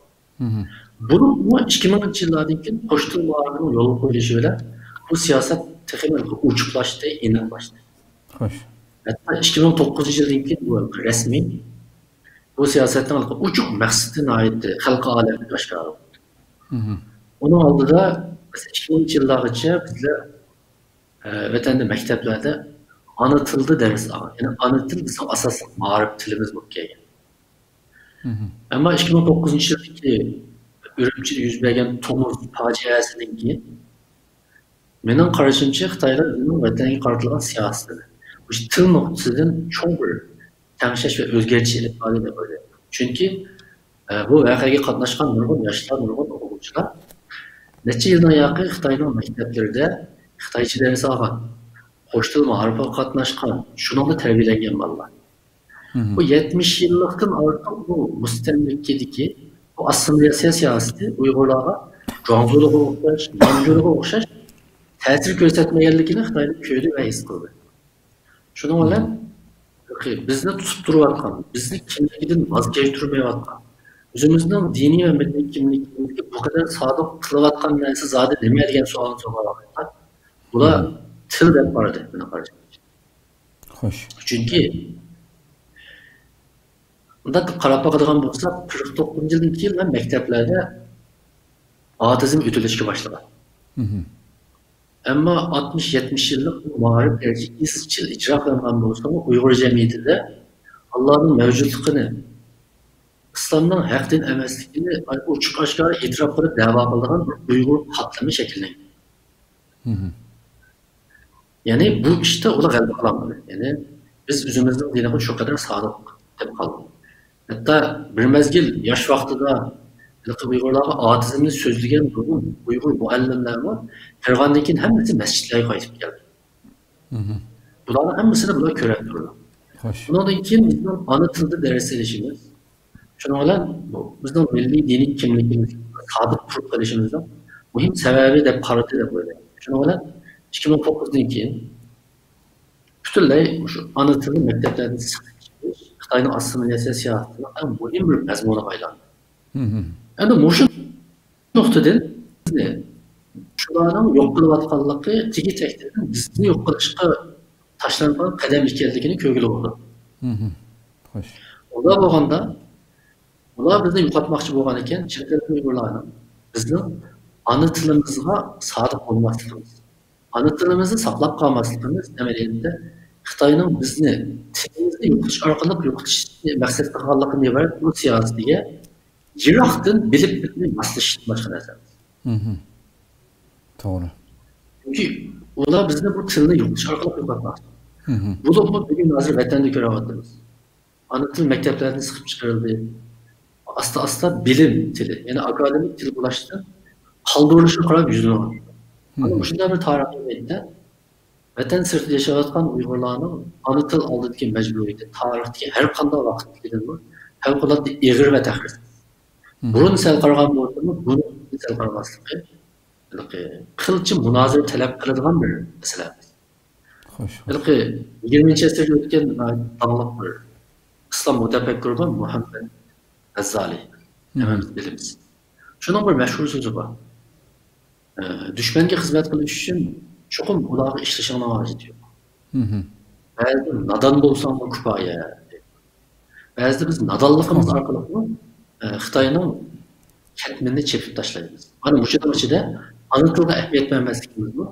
بۇنىڭ ئىككى مىڭىنچى يىللاردىن كېيىن قوش تىل مائارىپىنىڭ يولغا قويۇلۇشى بىلەن بۇ سىياسەت تېخىمۇ ئوچۇقلاشتى، ئېنىقلاشتى. خوش. ھەتتا ئىككى مىڭ توققۇزىنچى يىلدىن كېيىن بۇ رەسمىي بۇ سىياسەتنىڭ ئوچۇق مەقسىتى ناھايىتى خەلققە ئالەمگە ئاشكارا بولدى. ئۇنىڭ ئالدىدا، مەسىلەن، ئىككى مىڭىنچى يىللارغىچە بىزلەر، ئە، ۋەتەندە مەكتەپلەردە ئانا تىلدا دەرس ئالغان. يەنى ئانا تىل بىزنىڭ ئاساسلىق مائارىپ تىلىمىز بولۇپ كەلگەن. ئەمما ئىككى مىڭ توققۇزىنچى يىلدىكى ئۈرۈمچىدە يۈز بەرگەن تومۇز پاجىئەسىدىن كېيىن، مېنىڭ قارىشىمچە، خىتايلار ئۆزىنىڭ ۋەتەنگە قارىتىلغان سىياسىتىنى مۇشۇ تىل نۇقتىسىدىن چوڭ بىر تەڭشەش ۋە ئۆزگەرتىش ئېلىپ باردى دەپ ئويلايمەن. چۈنكى، ئە، بۇ ۋەقەگە قاتناشقان نۇرغۇن ياشلار، نۇرغۇن ئوقۇغۇچىلار نەچچە يىلدىن ياقى خىتاينىڭ مەكتەپلىرىدە خىتايچە دەرس ئالغان، قوش تىل مائارىپىغا قاتناشقان، شۇنىڭدا تەربىيەلەنگەن بالىلار. بۇ يەتمىش يىللىقتىن ئارتۇق بۇ مۇستەملىكىدىكى بۇ ئاسسىمىلياتسىيە سىياسىتى ئۇيغۇرلارغا جۇاڭزۇلىغا ئوخشاش، نامجۇلىغا ئوخشاش تەسىر كۆرسەتمىگەنلىكىنى خىتايلار كۆردى ۋە ھېس قىلدى. شۇنىڭ بىلەن بىزنى تۇتۇپ تۇرۇۋاتقان، بىزنى كىملىكىدىن ۋاز كەچتۈرمەيۋاتقان، ئۆزىمىزنىڭ دىنىي ۋە مىللىي كىملىكىمىزگە بۇ قەدەر سادىق قىلىۋاتقان نەرسە زادى نېمە دېگەن سوئالنى سورىغان ۋاقىتتا، بۇلار تىل دەپ قارىدى، مېنىڭ قارىشىمچە. خوش. چۈنكى، مۇنداق قاراپ باقىدىغان بولساق، قىرىق توققۇزىنچى يىلدىن كېيىن مەكتەپلەردە ئاتېئىزم ئۆتۈلۈشكە باشلىغان. مهم. ئەمما ئاتمىش، يەتمىش يىللىق بۇ مائارىپ گەرچە ئىزچىل ئىجرا قىلىنغان بولسىمۇ، ئۇيغۇر جەمئىيىتىدە ئاللانىڭ مەۋجۇتلۇقىنى، ئىسلامنىڭ ھەق دىن ئەمەسلىكىنى ئوچۇق ئاشكارا ئېتىراپ قىلىپ دەۋا قىلىدىغان بىر ئۇيغۇر قاتلىمى شەكىللەنگەن. مهم. يەنى بۇ ئىشتا ئۇلار غەلىبە قىلالمىدى. يەنى بىز ئۆزىمىزنىڭ دىنىغا شۇ قەدەر سادىق دەپ قالدۇق. ھەتتا بىر مەزگىل ياش ۋاقتىدا ھېلىقى ئۇيغۇرلارغا ئاتېئىزمنى سۆزلىگەن نۇرغۇن ئۇيغۇر مۇئەللىملەرمۇ قىرغاندىن كېيىن ھەممىسى مەسچىتلەرگە قايتىپ كەلدى. مهم. بۇلارنىڭ ھەممىسىنى بۇلار كۆرۈپ تۇرىدۇ. خوش. بۇنىڭدىن كېيىن بىزنىڭ ئانا تىلدا دەرس ئېلىشىمىز، شۇنىڭ بىلەن بۇ بىزنىڭ مىللىي دىنىي كىملىكىمىزنى سادىق تۇرۇپ قېلىشىمىزنىڭ مۇھىم سەۋەبى دەپ قارىدى دەپ ئويلايمەن. شۇنىڭ بىلەن ئىككى مىڭ توققۇزدىن كېيىن پۈتۈنلەي مۇشۇ ئانا تىلنى مەكتەپلەردىن سىقىپ چىقىرىش خىتاينىڭ ئاسسىمىلياتسىيە سىياسىتىنىڭ ئەڭ مۇھىم بىر مەزمۇنىغا ئايلاندى. مهم. ئەمدى مۇشۇ نۇقتىدىن بىزنى شۇلارنىڭ يوق قىلىۋاتقانلىقى تېگى تەكتىدىن بىزنى يوق قىلىشقا تاشلانغان قەدەم ئىكەنلىكىنى كۆرگىلى بولىدۇ. مهم. خوش. ئۇنداق بولغاندا، ئۇلار بىزنى يوقاتماقچى بولغان ئىكەن، چەت ئەلدىكى ئۇيغۇرلارنىڭ بىزنىڭ ئانا تىلىمىزغا سادىق بولماسلىقىمىز، ئانا تىلىمىزنى ساقلاپ قالماسلىقىمىز ئەمەلىيەتتە خىتاينىڭ بىزنى تىلىمىزنى يوقىتىش ئارقىلىق يوقىتىشنى مەقسەت قىلغانلىقىدىن ئىبارەت بۇ سىياسىتىگە يىراقتىن بىلىپ بىلمەي ماسلىشىشتىن باشقا نەرسە ئەمەس. مهم. توغرا. چۈنكى ئۇلار بىزنى بۇ تىلنى يوقىتىش ئارقىلىق يوقاتماقچى. مهم. بولۇپمۇ بۈگۈن ھازىر ۋەتەندە كۆرۈۋاتىمىز. ئانا تىل مەكتەپلەردىن سىقىپ چىقىرىلدى. ئاستا-ئاستا بىلىم تىلى، يەنى ئاكادېمىك تىل بولۇشتىن قالدۇرۇلۇشىغا قاراپ يۈزلىنىۋاتىدۇ. مانا مهم. مۇشۇنداق بىر تارىخىي پەيتتە ۋەتەن سىرتىدا ياشاۋاتقان ئۇيغۇرلارنىڭ ئانا تىل ئالدىدىكى مەجبۇرىيىتى تارىختىكى ھەر قانداق ۋاقىتتىكىدىنمۇ پەۋقۇلئاددە ئېغىر ۋە تەخىرسىز. مهم. بۇرۇن سەل قارىغان بولسىمۇ، بۇنى سەل قارىماسلىقى ھېلىقى قىلچە مۇنازىرە تەلەپ قىلىدىغان بىر مەسىلە ئەمەس. خوش، خوش. ھېلىقى يىگىرمىنچى ئەسىردە ئۆتكەن ناھايىتى داڭلىق بىر ئىسلام مۇتەپەككۇرى بار، مۇھەممەد غەززالى. ھەممىمىز بىلىمىز. شۇنىڭ بىر مەشھۇر سۆزى بار. ئە، دۈشمەنگە خىزمەت قىلىش ئۈچۈن چوقۇم ئۇلارغا ئىشلىشىڭنىڭ ھاجىتى يوق. مهم. بەزىدە نادان بولساڭمۇ كۇپايە. بەزىدە بىز نادانلىقىمىز توغرا. ئارقىلىقمۇ، ئە، خىتاينىڭ كەتمىنىنى چېپىپ تاشلايمىز. مانا مۇشۇنىڭ ئىچىدە ئانا تىلغا ئەھمىيەت بەرمەسلىكىمىزمۇ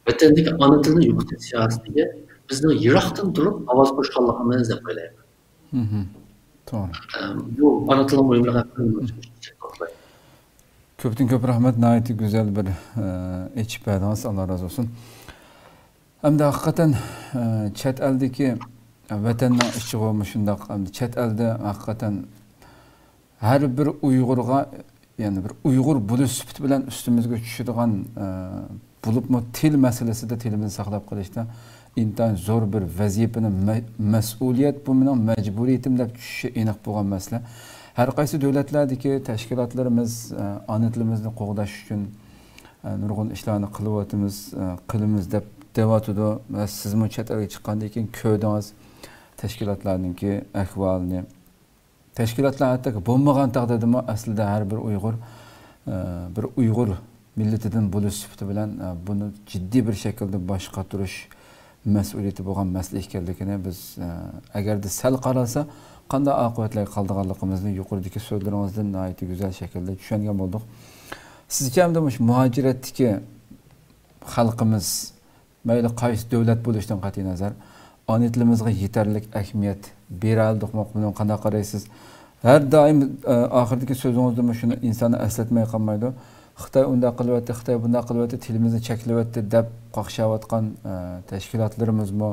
ۋەتەندىكى ئانا تىلنى يوقىتىش سىياسىتىگە بىزنىڭ يىراقتىن تۇرۇپ ئاۋاز قوشقانلىقىمىز دەپ ئويلايمەن. مهم. توغرا. ئە، بۇ ئانا تىلنىڭ مۇھىملىقى ھەققىدە. كۆپتىن كۆپ رەھمەت، ناھايىتى گۈزەل بىر، ئە، ئېچىپ بەردىڭىز، ئاللا رازى بولسۇن. ئەمدى ھەقىقەتەن، ئە، چەت ئەلدىكى، ۋەتەننىڭ ئىچىغۇ مۇشۇنداق، ئەمدى چەت ئەلدە ھەقىقەتەن ھەر بىر ئۇيغۇرغا، يەنى بىر ئۇيغۇر بولۇش سۈپىتى بىلەن ئۈستىمىزگە چۈشىدىغان، ئە، بولۇپمۇ تىل مەسىلىسىدە تىلىمىزنى ساقلاپ قېلىشتا ئىنتايىن زور بىر ۋەزىپىنى، مە-، مەسئۇلىيەت، بۇ مېنىڭ مەجبۇرىيىتىم دەپ چۈشۈشى ئېنىق بولغان مەسىلە. ھەر قايسى دۆلەتلەردىكى تەشكىلاتلىرىمىز، ئە، ئانا تىلىمىزنى قوغداش ئۈچۈن، ئە، نۇرغۇن ئىشلارنى قىلىۋاتىمىز، ئە، قىلىمىز دەپ دەۋاتىدۇ. ۋە سىزمۇ چەت ئەلگە چىققاندىن كېيىن كۆردىڭىز تەشكىلاتلارنىڭكى ئەھۋالىنى. تەشكىلاتلار ھەتتاكى بولمىغان تەقدىردىمۇ ئەسلىدە ھەر بىر ئۇيغۇر، ئە، بىر ئۇيغۇر مىللىتىدىن بولۇش سۈپىتى بىلەن، ئە، بۇنى جىددىي بىر شەكىلدە باش قاتۇرۇش مەسئۇلىيىتى بولغان مەسىلە ئىكەنلىكىنى بىز، ئە، ئەگەردە سەل قارالسا، قانداق ئاقىۋەتلەرگە قالىدىغانلىقىمىزنى يۇقىرىدىكى سۆزلىرىڭىزدىن ناھايىتى گۈزەل شەكىلدە چۈشەنگەن بولدۇق. سىزچە ئەمدى مۇشۇ مۇھاجىرەتتىكى خەلقىمىز، مەيلى قايسى دۆلەت بولۇشىدىن قەتئىينەزەر، ئانا تىلىمىزغا يېتەرلىك ئەھمىيەت بېرەلىدۇقمۇ؟ بۇنىڭغا قانداق قارايسىز؟ ھەر دائىم، ئە، ئاخىرىدىكى سۆزىڭىزدىمۇ شۇنى ئىنساننى ئەسلەتمەي قالمايدۇ. خىتاي ئۇنداق قىلىۋەتتى، خىتاي بۇنداق قىلىۋەتتى، تىلىمىزنى چەكلىۋەتتى دەپ قاقشاۋاتقان، ئە، تەشكىلاتلىرىمىزمۇ،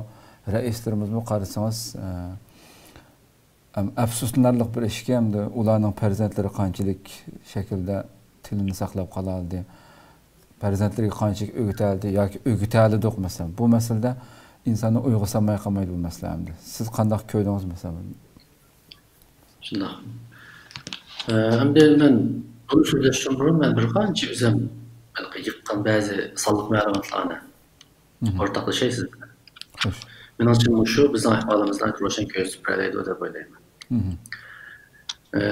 رەئىسلىرىمىزمۇ قارىسىڭىز، ئە، ئەم، ئەپسۇسلىنارلىق بىر ئىشكى، ئەمدى ئۇلارنىڭ پەرزەنتلىرى قانچىلىك شەكىلدە تىلىنى ساقلاپ قالالىدى؟ پەرزەنتلىرىگە قانچىلىك ئۆگىتەلىدى ياكى ئۆگىتەلىدۇق، مەسىلەن؟ بۇ مەسىلىدە ئىنساننى ئويغا سالماي قالمايدۇ بۇ مەسىلە ئەمدى. سىز قانداق كۆردىڭىز، مەسىلەن؟ شۇنداق. ئە، ئەمدى مەن بۇنى سۆزلەشتىن بۇرۇن مەن بىر قانچە ئۆزۈم ھېلىقى يىغقان بەزى سانلىق مەلۇماتلارنى ئورتاقلىشاي سىز بىلەن. خوش. مېنىڭچە مۇشۇ بىزنىڭ ئەھۋالىمىزنى روشەن كۆرسىتىپ بېرەلەيدۇ دەپ ئويلايمەن. ئە،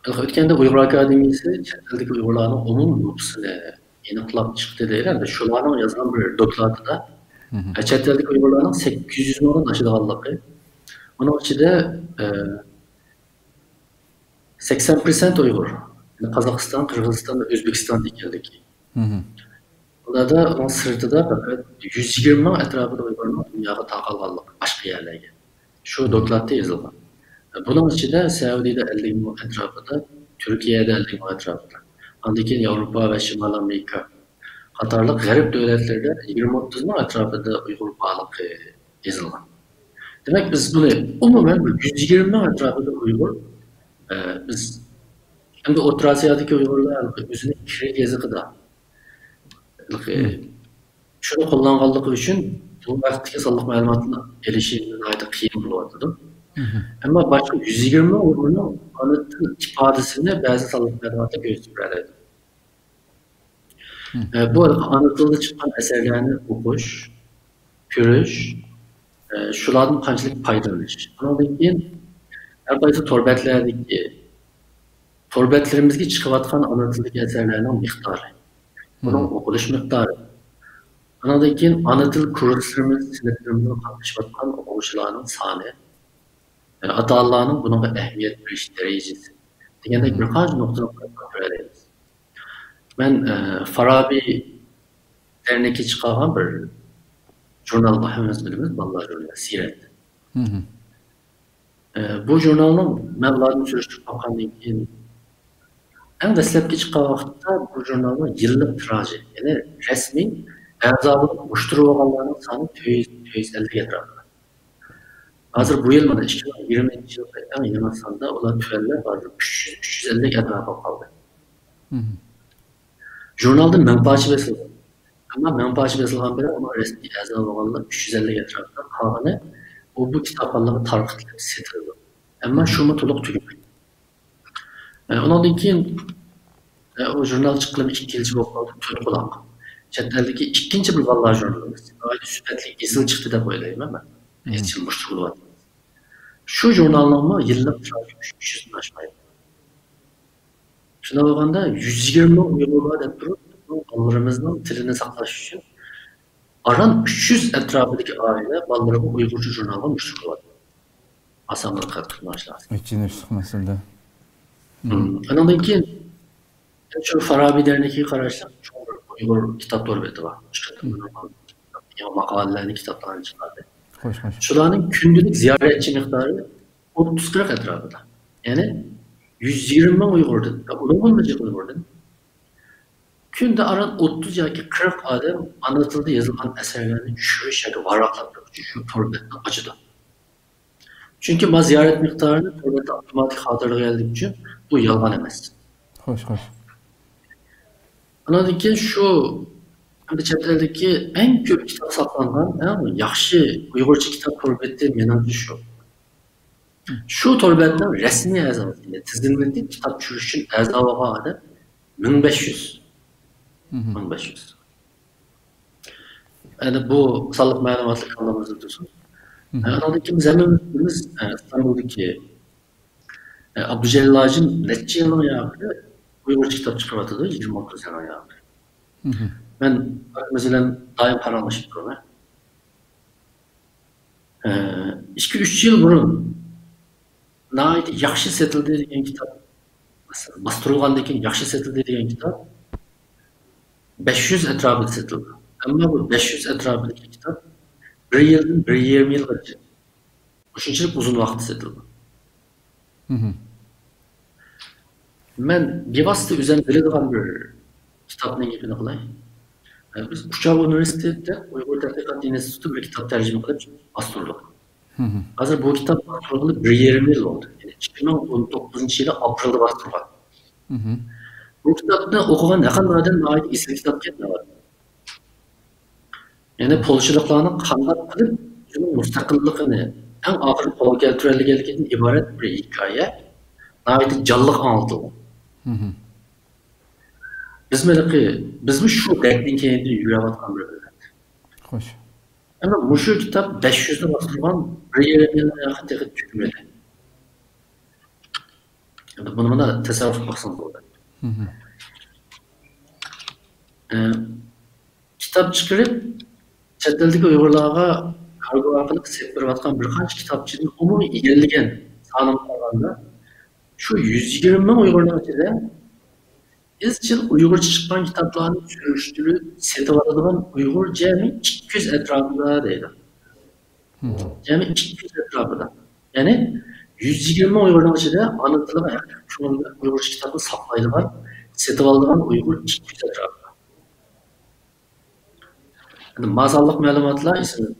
ئۆتكەندە ئۇيغۇر ئاكادېمىيەسى چەت ئەلدىكى ئۇيغۇرلارنىڭ ئومۇمىي نوپۇسىنى ئېنىقلاپ چىقتى دەيلى. ئەمدى شۇلارنىڭ يازغان بىر دوكلاتىدا مم. چەت ئەلدىكى ئۇيغۇرلارنىڭ سەككىز يۈز مىڭدىن ئاشىدىغانلىقى. ئۇنىڭ ئىچىدە، ئە، سەكسەن پىرسەنت ئۇيغۇر. يەنى قازاقىستان، قىرغىزىستان ۋە ئۆزبېكىستان ئىكەنلىكى. مم. ئۇلاردا ئۇنىڭ سىرتىدا پەقەت يۈز يىگىرمە مىڭ ئەتراپىدا ئۇيغۇرنىڭ دۇنياغا تارقالغانلىقى باشقا يەرلەرگە. شۇ دوكلاتتا يېزىلغان. بۇنىڭ ئىچىدە سەئۇدىدە ئەللىك مىڭ ئەتراپىدا، تۈركىيەدە ئەللىك مىڭ ئەتراپىدا، ئاندىن كېيىن ياۋروپا ۋە شىمالىي ئامېرىكا قاتارلىق غەرب دۆلەتلىرىدە يىگىرمە ئوتتۇز مىڭ ئەتراپىدا ئۇيغۇر بارلىقى يېزىلغان. دېمەك، بىز بۇنى ئومۇمەن بىر يۈز يىگىرمە مىڭ ئەتراپىدا ئۇيغۇر، ئە، بىز ئەمدى ئوتتۇرا ئاسىيادىكى ئۇيغۇرلار ئۆزىنىڭ كىرىك يېزىقىدا، ھېلىقى، مم. شۇنى قوللانغانلىقى ئۈچۈن بۇ ۋاقىتتىكى سانلىق مەلۇماتنى ئېلىشى ناھايىتى قىيىن بولۇۋاتىدۇ. مم. ئەمما باشقا يۈز يىگىرمە مىڭ ئۇيغۇرنىڭ ئانا تىل ئىپادىسىنى بەزى سانلىق مەلۇماتلار كۆرسىتىپ بېرەلەيدۇ. مم. ئە، بۇ ئانا تىلدا چىققان ئەسەرلەرنى ئوقۇش، كۆرۈش، ئە، شۇلاردىن قانچىلىك پايدىلىنىش. ئۇنىڭدىن كېيىن ھەر قايسى تور بەتلەردىكى، تور بەتلىرىمىزگە چىقىۋاتقان ئانا تىلدىكى ئەسەرلەرنىڭ مىقدارى، ئۇنىڭ مم. ئوقۇلۇش مىقدارى. ئۇنىڭدىن كېيىن ئانا تىل كۇرسلىرىمىز، سىنىپلىرىمىزغا قاتنىشىۋاتقان ئوقۇغۇچىلارنىڭ سانى، ئە، ئاتا-ئانىلارنىڭ بۇنىڭغا ئەھمىيەت بېرىش دەرىجىسى دېگەندەك مم. بىر قانچە نۇقتىنى قايتۇرۇپ كۆرەلەيمىز. مەن، ئە، فارابى دەرنىكى چىقارغان بىر ژۇرنال بار، ھەممىمىز بىلىمىز، بالىلار ژۇرنىلى، سىرەت. مم. ئە، بۇ ژۇرنالنىڭ مەن ئۇلاردىن سۈرۈشتۈرۈپ باققاندىن كېيىن، ئەڭ دەسلەپكى چىققان ۋاقىتتا بۇ ژۇرنالنىڭ يىللىق تىراژى، يەنى رەسمىي ئەزا بولۇپ مۇشتەرى بولغانلارنىڭ سانى تۆت يۈز، تۆت يۈز ئەللىك ئەتراپىدا. ھازىر بۇ يىل مانا ئىككى مىڭ يىگىرمىنچى يىلقى ئەڭ يېڭى ساندا ئۇلار تۆۋەنلەپ، ھازىر ئۈچ يۈز، ئۈچ يۈز ئەللىك ئەتراپىغا قالدى. مم. ژۇرنالدا مىڭ پارچە بېسىلغان. ئەمما مىڭ پارچە بېسىلغان بىلەن ئۇنىڭ رەسمىي ئەزا بولغانلار ئۈچ يۈز ئەللىك ئەتراپىدا، قالغىنى ئۇ بۇ كىتابخانىلارغا تارقىتىلىپ سېتىلىدۇ. ئەمما مم. شۇمۇ تولۇق تۈگىمەيدۇ. ئە، ئۇنىڭدىن كېيىن، ئە، ئۇ ژۇرنال چىققىلى ئىككى يىلچە بولۇپ قالدى، تۆت قۇلاق. چەت ئەلدىكى ئىككىنچى بىر بالىلار ژۇرنىلى. ناھايىتى سۈپەتلىك، ئېسىل چىقتى دەپ ئويلايمەن مەن. مم. ئىزچىل مۇشتەرى بولۇۋاتىمىز. شۇ ژۇرنالنىڭمۇ يىللىق تىراژى ئۈچ يۈزدىن ئاشمايدۇ. شۇنداق بولغاندا، يۈز يىگىرمە مىڭ ئۇيغۇر بار دەپ تۇرۇپ، بالىلىرىمىزنىڭ تىلىنى ساقلاش ئۈچۈن ئاران ئۈچ يۈز ئەتراپىدىكى ئائىلە بالىلىرىغا ئۇيغۇرچە ژۇرنالغا مۇشتەرى بولۇۋاتىدۇ. ئاسانلا دىققەت قىلماقچى لازىم. ئېچىنىشلىق مەسىلە. مم. ئۇنىڭدىن كېيىن شۇ فارابى دەرنىكىگە قاراشلىق چوڭ بىر ئۇيغۇر كىتاب تور بېتى بار. شۇ قېتىم مم. يېڭى ماقالىلەرنى، كىتابلارنى چىقاردى. خوش، خوش. شۇلارنىڭ كۈندىلىك زىيارەتچى مىقدارى ئوتتۇز قىرىق ئەتراپىدا. يەنى يۈز يىگىرمە مىڭ ئۇيغۇردىن، يا ئۇنىڭدىنمۇ جىق ئۇيغۇردىن كۈندە ئاران ئوتتۇز ياكى قىرىق ئادەم ئانا تىلدا يېزىلغان ئەسەرلەرنى چۈشۈرۈش ياكى ۋاراقلاپ بېرىش ئۈچۈن شۇ تور بەتنى ئاچىدۇ. چۈنكى ما زىيارەت مىقدارىنى تور بەتتە ئاپتوماتىك خاتىرىلىگەنلىكى ئۈچۈن بۇ يالغان ئەمەس. خوش، خوش. ئاناندىن كېيىن شۇ ئەمدى چەت ئەلدىكى ئەڭ كۆپ كىتاب ساقلانغان، ئەڭ ياخشى ئۇيغۇرچە كىتاب تور بېتى مېنىڭچە شۇ. شۇ تور بەتنىڭ رەسمىي ئەزاسى، تىزىملىتى، كىتاب چۈشۈرۈش ئۈچۈن ئەزا بولغان ئادەم مىڭ بەش يۈز. مم. مىڭ بەش يۈز. يەنى بۇ سانلىق مەلۇماتلار كاللىمىزدا تۇرسۇن. مم. ئاناندىن كېيىن بىز ھەممىمىز بىلىمىز، ئىستانبۇلدىكى ئابدۇجەلىل ھاجىم نەچچە يىلنىڭ ياقى ئۇيغۇرچە كىتاب چىقىرىۋاتىدۇ، يىگىرمە ئوتتۇز يىلنىڭ ياقى. مم. مەن ئاكىمىز بىلەن دائىم پاراڭلىشىپ تۇرىمەن. ئىككى، ئۈچ يىل بۇرۇن ناھايىتى ياخشى سېتىلدى دېگەن كىتاب، مەسىلەن، باستۇرۇلغاندىن كېيىن ياخشى سېتىلدى دېگەن كىتاب بەش يۈز ئەتراپىدا سېتىلدى. ئەمما بۇ بەش يۈز ئەتراپىدىكى كىتاب بىر يىلدىن بىر يېرىم يىلغىچە، مۇشۇنچىلىك ئۇزۇن ۋاقىتتا سېتىلدى. مم. مەن بىۋاسىتە ئۆزۈم بىلىدىغان بىر كىتابنىڭ گېپىنى قىلاي. بىز ئۇچار ئۇنىۋېرسىتېتىدە ئۇيغۇر تەتقىقات ئىنستىتۇتى بىر كىتاب تەرجىمە قىلىپ باستۇردۇق. مم. ھازىر بۇ كىتاب باستۇرغىلى بىر يېرىم يىل بولدى. يەنى ئىككى مىڭ ئون توققۇزىنچى يىلى ئاپرېلدا باستۇرغان. مم. بۇ كىتابنى ئوقۇغان ھەر قانداق ئادەم ناھايىتى ئېسىل كىتابكەن دەۋاتىدۇ. يەنى پولشىلىقلارنىڭ قانداق قىلىپ ئۆزىنىڭ مۇستەقىللىقىنى ئەڭ ئاخىرى قولغا كەلتۈرەلىگەنلىكىدىن ئىبارەت بىر ھېكايە، ناھايىتى جانلىق ئاڭلىتىلغان. مم. بىزمۇ ھېلىقى، بىزمۇ شۇ دەردنىڭ كەينىدىن يۈرۈۋاتقان بىر مىللەت. خوش. ئەمما مۇشۇ كىتاب بەش يۈزنى باستۇرغان، بىر يېرىم يىلنىڭ ياقى تېخى تۈگىمىدى. ئەمدى بۇنى مانا تەسەۋۋۇر قىلىپ باقسىڭىز بولىدۇ. مم. ئە، كىتاب چىقىرىپ، چەت ئەلدىكى ئۇيغۇرلارغا كارگو ئارقىلىق سېتىپ بېرىۋاتقان بىر قانچە كىتابچىدىن ئومۇمىي ئىگىلىگەن سانىغا قارىغاندا، شۇ يۈز يىگىرمە مىڭ ئۇيغۇرنىڭ ئىچىدە ئىزچىل ئۇيغۇرچە چىققان كىتابلارنى سۈرۈشتۈرۈپ سېتىۋالىدىغان ئۇيغۇر جەمئىي ئىككى يۈز ئەتراپىدا دەيدۇ. جەمئىي ئىككى يۈز ئەتراپىدا. يەنى يۈز يىگىرمە مىڭ ئۇيغۇرنىڭ ئىچىدە ئانا تىلىغا ھەقىقىي كۆڭۈل بىلەن ئۇيغۇرچە كىتابنى ساقلايدىغان، سېتىۋالىدىغان ئۇيغۇر ئىككى يۈز ئەتراپىدا. ئەمدى ما سانلىق مەلۇماتلار ئېسىمدە.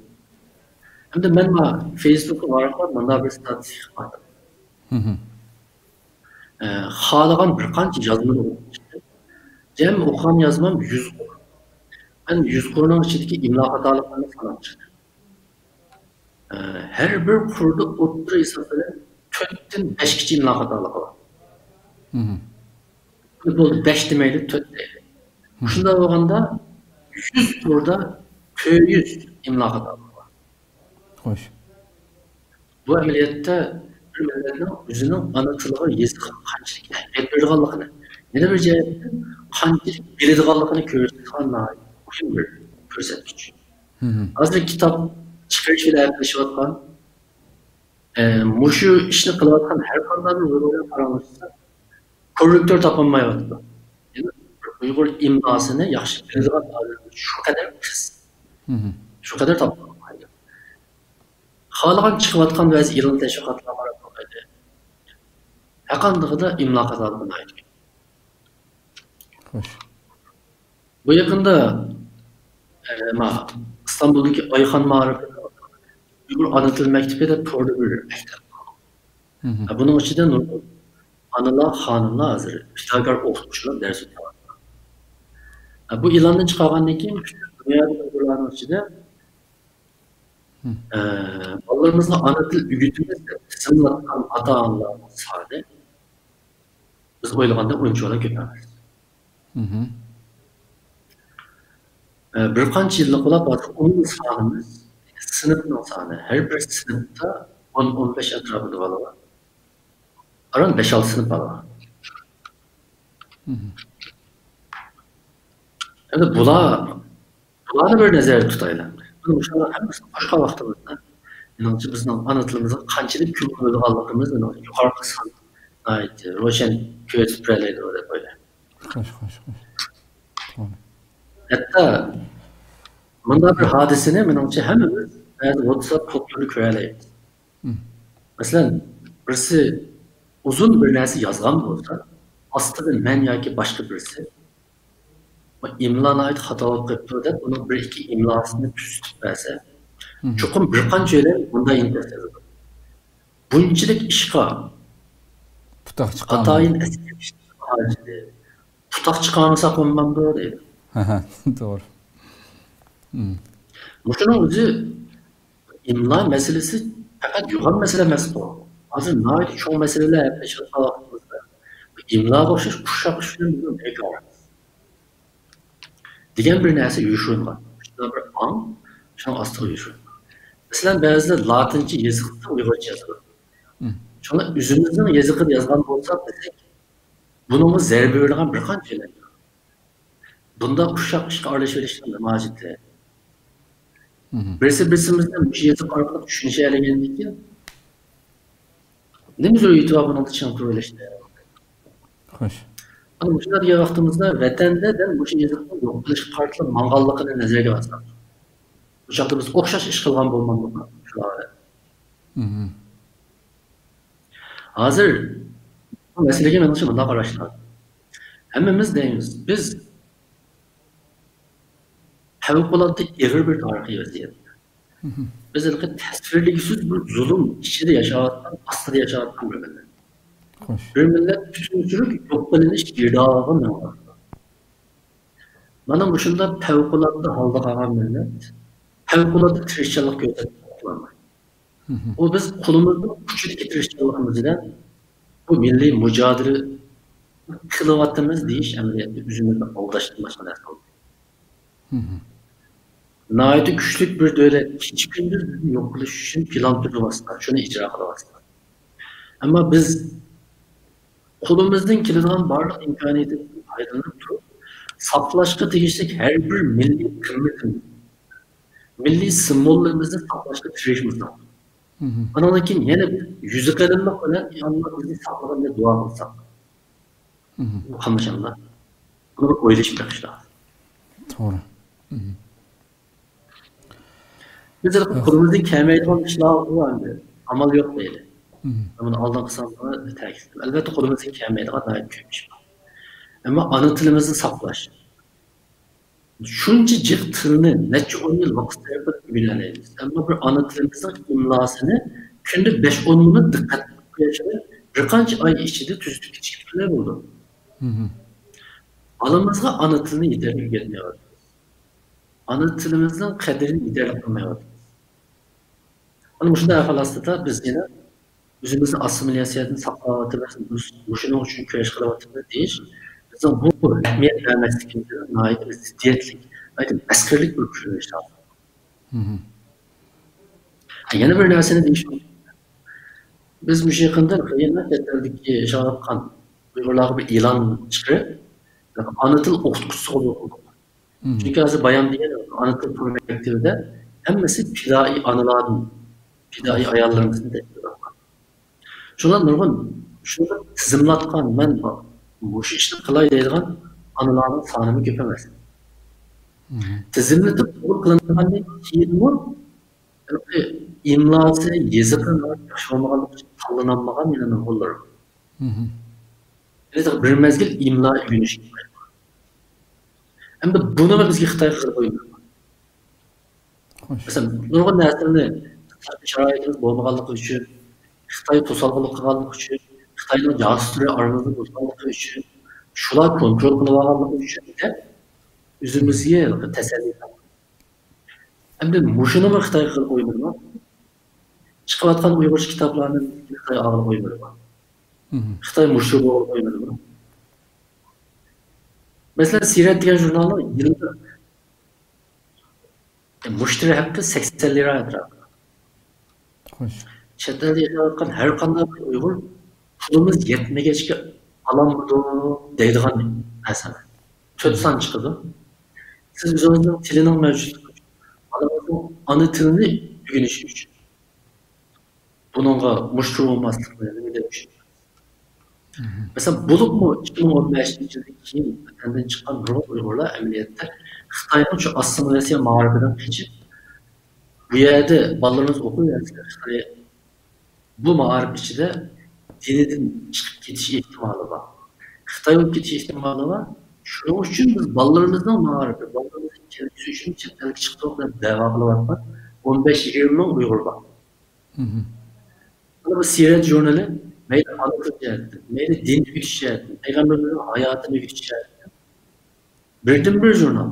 ئەمدى مەن ما فېيسبۇكقا ۋاراقلاپ مۇنداق بىر ستاتىستىكا قىلدىم. ئە، خالىغان بىر قانچە يازمىنى ئوقۇپ چىقتىم. جەم ئوقۇغان يازمام يۈز قۇر. مەن يۈز قۇرنىڭ ئىچىدىكى ئىملا خاتالىقلىرىنى ساناپ چىقتىم. ئە، ھەر بىر قۇردا ئوتتۇرا ھېساب بىلەن تۆتتىن بەشكىچە ئىملا خاتالىقى بار. بولدى، بەش دېمەيلى، تۆت دەيلى. شۇنداق بولغاندا يۈز قۇردا تۆت يۈز ئىملا خاتالىقى بار. خوش. بۇ ئەمەلىيەتتە بىر مىللەتنىڭ ئۆزىنىڭ ئانا تىلىغا، يېزىقىغا قانچىلىك ئەھمىيەت بېرىدىغانلىقىنى، يەنە بىر جەھەتتىن قانچىلىك بىلىدىغانلىقىنى كۆرسىتىدىغان ناھايىتى مۇھىم بىر كۆرسەتكۈچ. ھازىر كىتاب چىقىرىش بىلەن ئەپلىشىۋاتقان، ئە، مۇشۇ ئىشنى قىلىۋاتقان ھەر قانداق بىر ئۇيغۇرغا قاراڭلاشسا، كوررېكتور تاپالمايۋاتىدۇ. يەنى ئۇيغۇر ئىملاسىنى ياخشى بىلىدىغان ئادەم شۇ قەدەر پىس، شۇ قەدەر تاپالمايدۇ. خالىغان چىقىۋاتقان بەزى ئېلان تەشۋىقاتلارغا قاراپ باقايلى. ھەرقاندىقىدا ئىملا خاتالىقى ناھايىتى كۆپ. خوش. بۇ يېقىندا، ئە، ما، ئىستانبۇلدىكى ئايخان مائارىپىدا ئۇيغۇر ئانا تىل مەكتىپى دەپ توردا بىر مەكتەپ بار. ھە، بۇنىڭ ئىچىدە نۇرغۇن ئانىلار، خانىملار ھازىر پىداكار ئوقۇتقۇچىلار دەرس ئۆتۈۋاتىدۇ. ھە، بۇ ئېلاندىن چىقارغاندىن كېيىن پۈتۈن دۇنيادىكى ئۇيغۇرلارنىڭ ئىچىدە، ئە، بالىلىرىمىزغا ئانا تىل ئۆگىتىمىز دەپ تىزىملاتقان ئاتا-ئانىلارنىڭ سانى بىز ئويلىغاندەك ئۇنچىۋالا كۆپ ئەمەس. ئە، بىر قانچە يىللىق بولۇپ، ھازىر ئومۇمىي سانىمىز، سىنىپنىڭ سانى، ھەر بىر سىنىپتا ئون، ئون بەش ئەتراپىدا بالا بار. ئاران بەش-ئالتە سىنىپ بالا بار. ئەمدى بۇلار، بۇلارنى بىر نەزەردە تۇتايلى. مانا مۇشۇلار ھەممىسىنى قوشقان ۋاقتىمىزدا، مېنىڭچە بىزنىڭ ئانا تىلىمىزغا قانچىلىك كۆڭۈل بۆلىدىغانلىقىمىزنى يۇقىرىقى سان ناھايىتى روشەن كۆرسىتىپ بېرەلەيدۇ دەپ ئويلايمەن. خوش، خوش، خوش. توغرا. ھەتتا مۇنداق بىر ھادىسىنى، مېنىڭچە، ھەممىمىز بەزى ۋاتساپ توپلىرىدا كۆرەلەيمىز. مەسىلەن، بىرسى ئۇزۇن بىر نەرسە يازغان بولسا، ئاستىدا مەن ياكى باشقا بىرسى، «بۇ ئىملا ناھايىتى خاتا بولۇپ قېلىپتۇ» دەپ، ئۇنىڭ بىر ئىككى ئىملاسىنى تۈزىتىپ بەرسە، چوقۇم بىر قانچە ئۆيلەن بۇنداق ئىنكاس يازىدۇ: «بۇنچىلىك ئىشقا پۇتاق چىقارمىدى. ئاتايىن ئەسكەر ئىشقا ھاجىتى، پۇتاق چىقارمىساق بولمامدۇ؟» دەيدۇ. توغرا. مۇشۇنىڭ ئۆزى ئىملا مەسىلىسى پەقەت يوغان مەسىلە ئەمەسقۇ. ھازىر ناھايىتى چوڭ مەسىلىلەر ھەپىلىشىۋاتقان ۋاقتىمىزدا ئىملاغا ئوخشاش ئۇششاق ئىش بىلەن بىزنىڭ بىكار دېگەن بىر نەرسە يوشۇرۇنغان. شۇنداق بىر ئاڭ شۇنىڭ ئاستىغا يوشۇرۇنغان. مەسىلەن، بەزىلەر لاتىنچە يېزىقتا ئۇيغۇرچە يازىدۇ. شۇڭا ئۆزىمىزنىڭ يېزىقىدا يازغان بولساق دېسەك، بۇنىڭغا زەربە بېرىدىغان بىر قانچە ئېلان. بۇنداق ئۇششاق ئىشقا ئارىلىشىۋېلىشنىڭ نېمە ھاجىتى؟ بىرسى بىرسىمىزنى مۇشۇ يېزىق ئارقىلىق چۈشىنىشەلىگەندىكىن، نېمە زۆرۈرىيىتى بار بۇنىڭدا چىڭ تۇرۇۋېلىشنى؟ خوش. ئەنە مۇشۇنداق دېگەن ۋاقتىمىزدا ۋەتەندە دەل مۇشۇ يېزىقنىڭ يوق قىلىشقا قارىتىلىپ ماڭغانلىقىنى نەزەرگە ئالساق، بۇ چاغدا بىز ئوخشاش ئىش قىلغان بولمامدۇق شۇلار بىلەن؟ ھازىر بۇ مەسىلىگە مېنىڭچە مۇنداق قاراش لازىم. ھەممىمىز دەيمىز، بىز پەۋقۇلئاددە ئېغىر بىر تارىخىي ۋەزىيەتتە. بىز ھېلىقى تەسۋىرلىگۈسىز بىر زۇلۇم ئىچىدە ياشاۋاتقان، ئاستىدا ياشاۋاتقان بىر مىللەت. خوش. بىر مىللەت پۈتۈن سۈرۈك يوق قىلىنىش گىردابىغا مېڭىۋاتىدۇ. مانا مۇشۇنداق پەۋقۇلئاددە ھالدا قالغان مىللەت، پەۋقۇلئاددە تىرىشچانلىق كۆرسەتمەي قۇتۇلالمايدۇ. ئۇ بىز قولىمىزنىڭ ئۇچىدىكى تىرىشچانلىقىمىز بىلەن بۇ مىللىي مۇجادىلە قىلىۋاتىمىز دېيىش ئەمەلىيەتتە ئۆزىمىزنى ئالداشتىن باشقا نەرسە ئەمەس. ناھايىتى كۈچلۈك بىر دۆلەت كېچە-كۈندۈز بىزنى يوق قىلىش ئۈچۈن پىلان تۈزۈۋاتسا، شۇنى ئىجرا قىلىۋاتسا. ئەمما بىز قولىمىزدىن كېلىدىغان بارلىق ئىمكانىيەتتىن پايدىلىنىپ تۇرۇپ، ساقلاشقا تېگىشلىك ھەر بىر مىللىي قىممىتىمىز، مىللىي سىمۋوللىرىمىزنى ساقلاشقا تىرىشمىساق، ئاندىن كېيىن يەنە بىر يۈزى قېلىنلىق بىلەن، يا ئاللا، بىزنى ساقلىغىن دەپ دۇئا قىلساق، بۇ قاملىشامدا. بۇنى بىر ئويلىشىپ بېقىش لازىم. توغرا. بىز ھېلىقى قولىمىزدىن كەلمەيدىغان ئىشلار بار ئەمدى. ئامال يوق دەيلى. مەن بۇنى ئالدىنقى ساندا تەكىتلىدىم. ئەلۋەتتە، قولىمىزدىن كەلمەيدىغان ناھايىتى كۆپ ئىش بار. ئەمما ئانا تىلىمىزنى ساقلاش. شۇنچە جىق تىلنى نەچچە ئون يىل ۋاقىت سەرپ قىلىپ ئۆگىنەلەيمىز. ئەمما بىر ئانا تىلىمىزنىڭ ئىملاسىنى كۈندە بەش ئون مىنۇت دىققەت قىلىپ قويۇشنى بىر قانچە ئاي ئىچىدە تۈزىتىپ كېتىشكە بولىدۇ. بالىمىزغا ئانا تىلنى يېتەرلىك ئۆگەتمەيۋاتىمىز. ئانا تىلىمىزنىڭ قەدرىنى يېتەرلىك قىلمايۋاتىمىز. ئەنە مۇشۇنداق ئەھۋال ئاستىدا بىز يەنە ئۆزىمىزنى ئاسسىمىلياتسىيەدىن ساقلاۋاتىمىز، مۇشۇنىڭ ئۈچۈن كۈرەش قىلىۋاتىمىز دېيىش بىزنىڭ بۇ ئەھمىيەت بەرمەسلىكىمىزنىڭ ناھايىتى زىددىيەتلىك، ناھايىتى مەسخىرىلىك بىر كۆرۈنۈشى. يەنە بىر نەرسىنى دېيىش مۇمكىن. بىز مۇشۇ يېقىندا يەنە چەت ئەلدىكى ياشاۋاتقان ئۇيغۇرلارغا بىر ئېلان چىقىرىپ، ئانا تىل ئوقۇتقۇچىسىغا بولدۇق. چۈنكى ھازىر بايام دېگەن ئانا تىل تور مەكتىۋىدە ھەممىسى پىدائىي ئانىلاردىن، پىدائىي ئاياللىرىمىزدىن تەشكىل تاپقان. شۇلار نۇرغۇن شۇنى تىزىملاتقان، مەن مۇشۇ ئىشنى قىلاي دەيدىغان ئانىلارنىڭ سانىمۇ كۆپ ئەمەس. تىزىملىتىپ قوبۇل قىلىنغاندىن كېيىنمۇ ئىملاسى، يېزىقى ياخشى بولمىغانلىقى ئۈچۈن تاللىنالمىغان يەنە نۇرغۇنلىرى. يەنە بىر مەزگىل ئىملا ئۆگىنىشكە باشلىغان. ئەمدى بۇنىمۇ بىزگە خىتاي قىلىپ قويمىدى. مەسىلەن، نۇرغۇن نەرسىلەرنى شارائىتىمىز بولمىغانلىقى ئۈچۈن، خىتاي توسالغۇلۇق قىلغانلىقى ئۈچۈن، خىتاينىڭ جاسۇسلىرى ئارىمىزدا بولغانلىقى ئۈچۈن، شۇلار كونترول قىلىۋالغانلىقى ئۈچۈن دەپ ئۆزىمىزگە تەسەللى تاپىمىز. ئەمدى مۇشۇنىمۇ خىتاي قىلىپ قويمىدىمۇ؟ چىقىۋاتقان ئۇيغۇرچە كىتابلارنى خىتاي ئالغىلى قويمىدىمۇ؟ خىتاي مۇشۇ بولغىلى قويمىدىمۇ؟ مەسىلەن، سىيرەت دېگەن ژۇرنالنىڭ يىلدا مۇشتەرى ھەققى سەكسەن لىرا ئەتراپىدا. خوش. چەت ئەلدە ياشاۋاتقان ھەر قانداق بىر ئۇيغۇر پۇلىمىز يەتمىگەچكە ئالامدۇ دەيدىغان نەرسە. تۆت سان چىقىدۇ. سىز ئۆزىڭىزنىڭ تىلىنىڭ مەۋجۇتلۇقى ئۈچۈن، بالىڭىزنىڭ ئانا تىلىنى ئۆگىنىشى ئۈچۈن بۇنىڭغا مۇشتەرى بولماسلىقنى نېمە دەپ چۈشىنىمىز؟ مەسىلەن، بولۇپمۇ ئىككى مىڭ ئون بەشىنچى يىلدىن كېيىن ۋەتەندىن چىققان نۇرغۇن ئۇيغۇرلار ئەمەلىيەتتە خىتاينىڭ شۇ ئاسسىمىلياتسىيە مائارىپىدىن قېچىپ، بۇ يەردە بالىلىرىمىز ئوقۇۋەرسە، خىتاي بۇ مائارىپ ئىچىدە دىنىدىن چىقىپ كېتىش ئېھتىمالى بار. خىتاي بولۇپ كېتىش ئېھتىمالى بار. شۇنىڭ ئۈچۈن بىز بالىلىرىمىزنىڭ مائارىپى، بالىلىرىمىزنىڭ كەلگۈسى ئۈچۈن چەت ئەلگە چىقتۇق دەپ دەۋا قىلىۋاتقان ئون بەش يىگىرمە مىڭ ئۇيغۇر بار. مانا بۇ سىيرەت ژۇرنىلى مەيلى ئانا تىل جەھەتتىن، مەيلى دىن ئۆگىتىش جەھەتتىن، پەيغەمبىرىمىزنىڭ ھاياتىنى ئۆگىتىش جەھەتتىن بىردىنبىر ژۇرنال.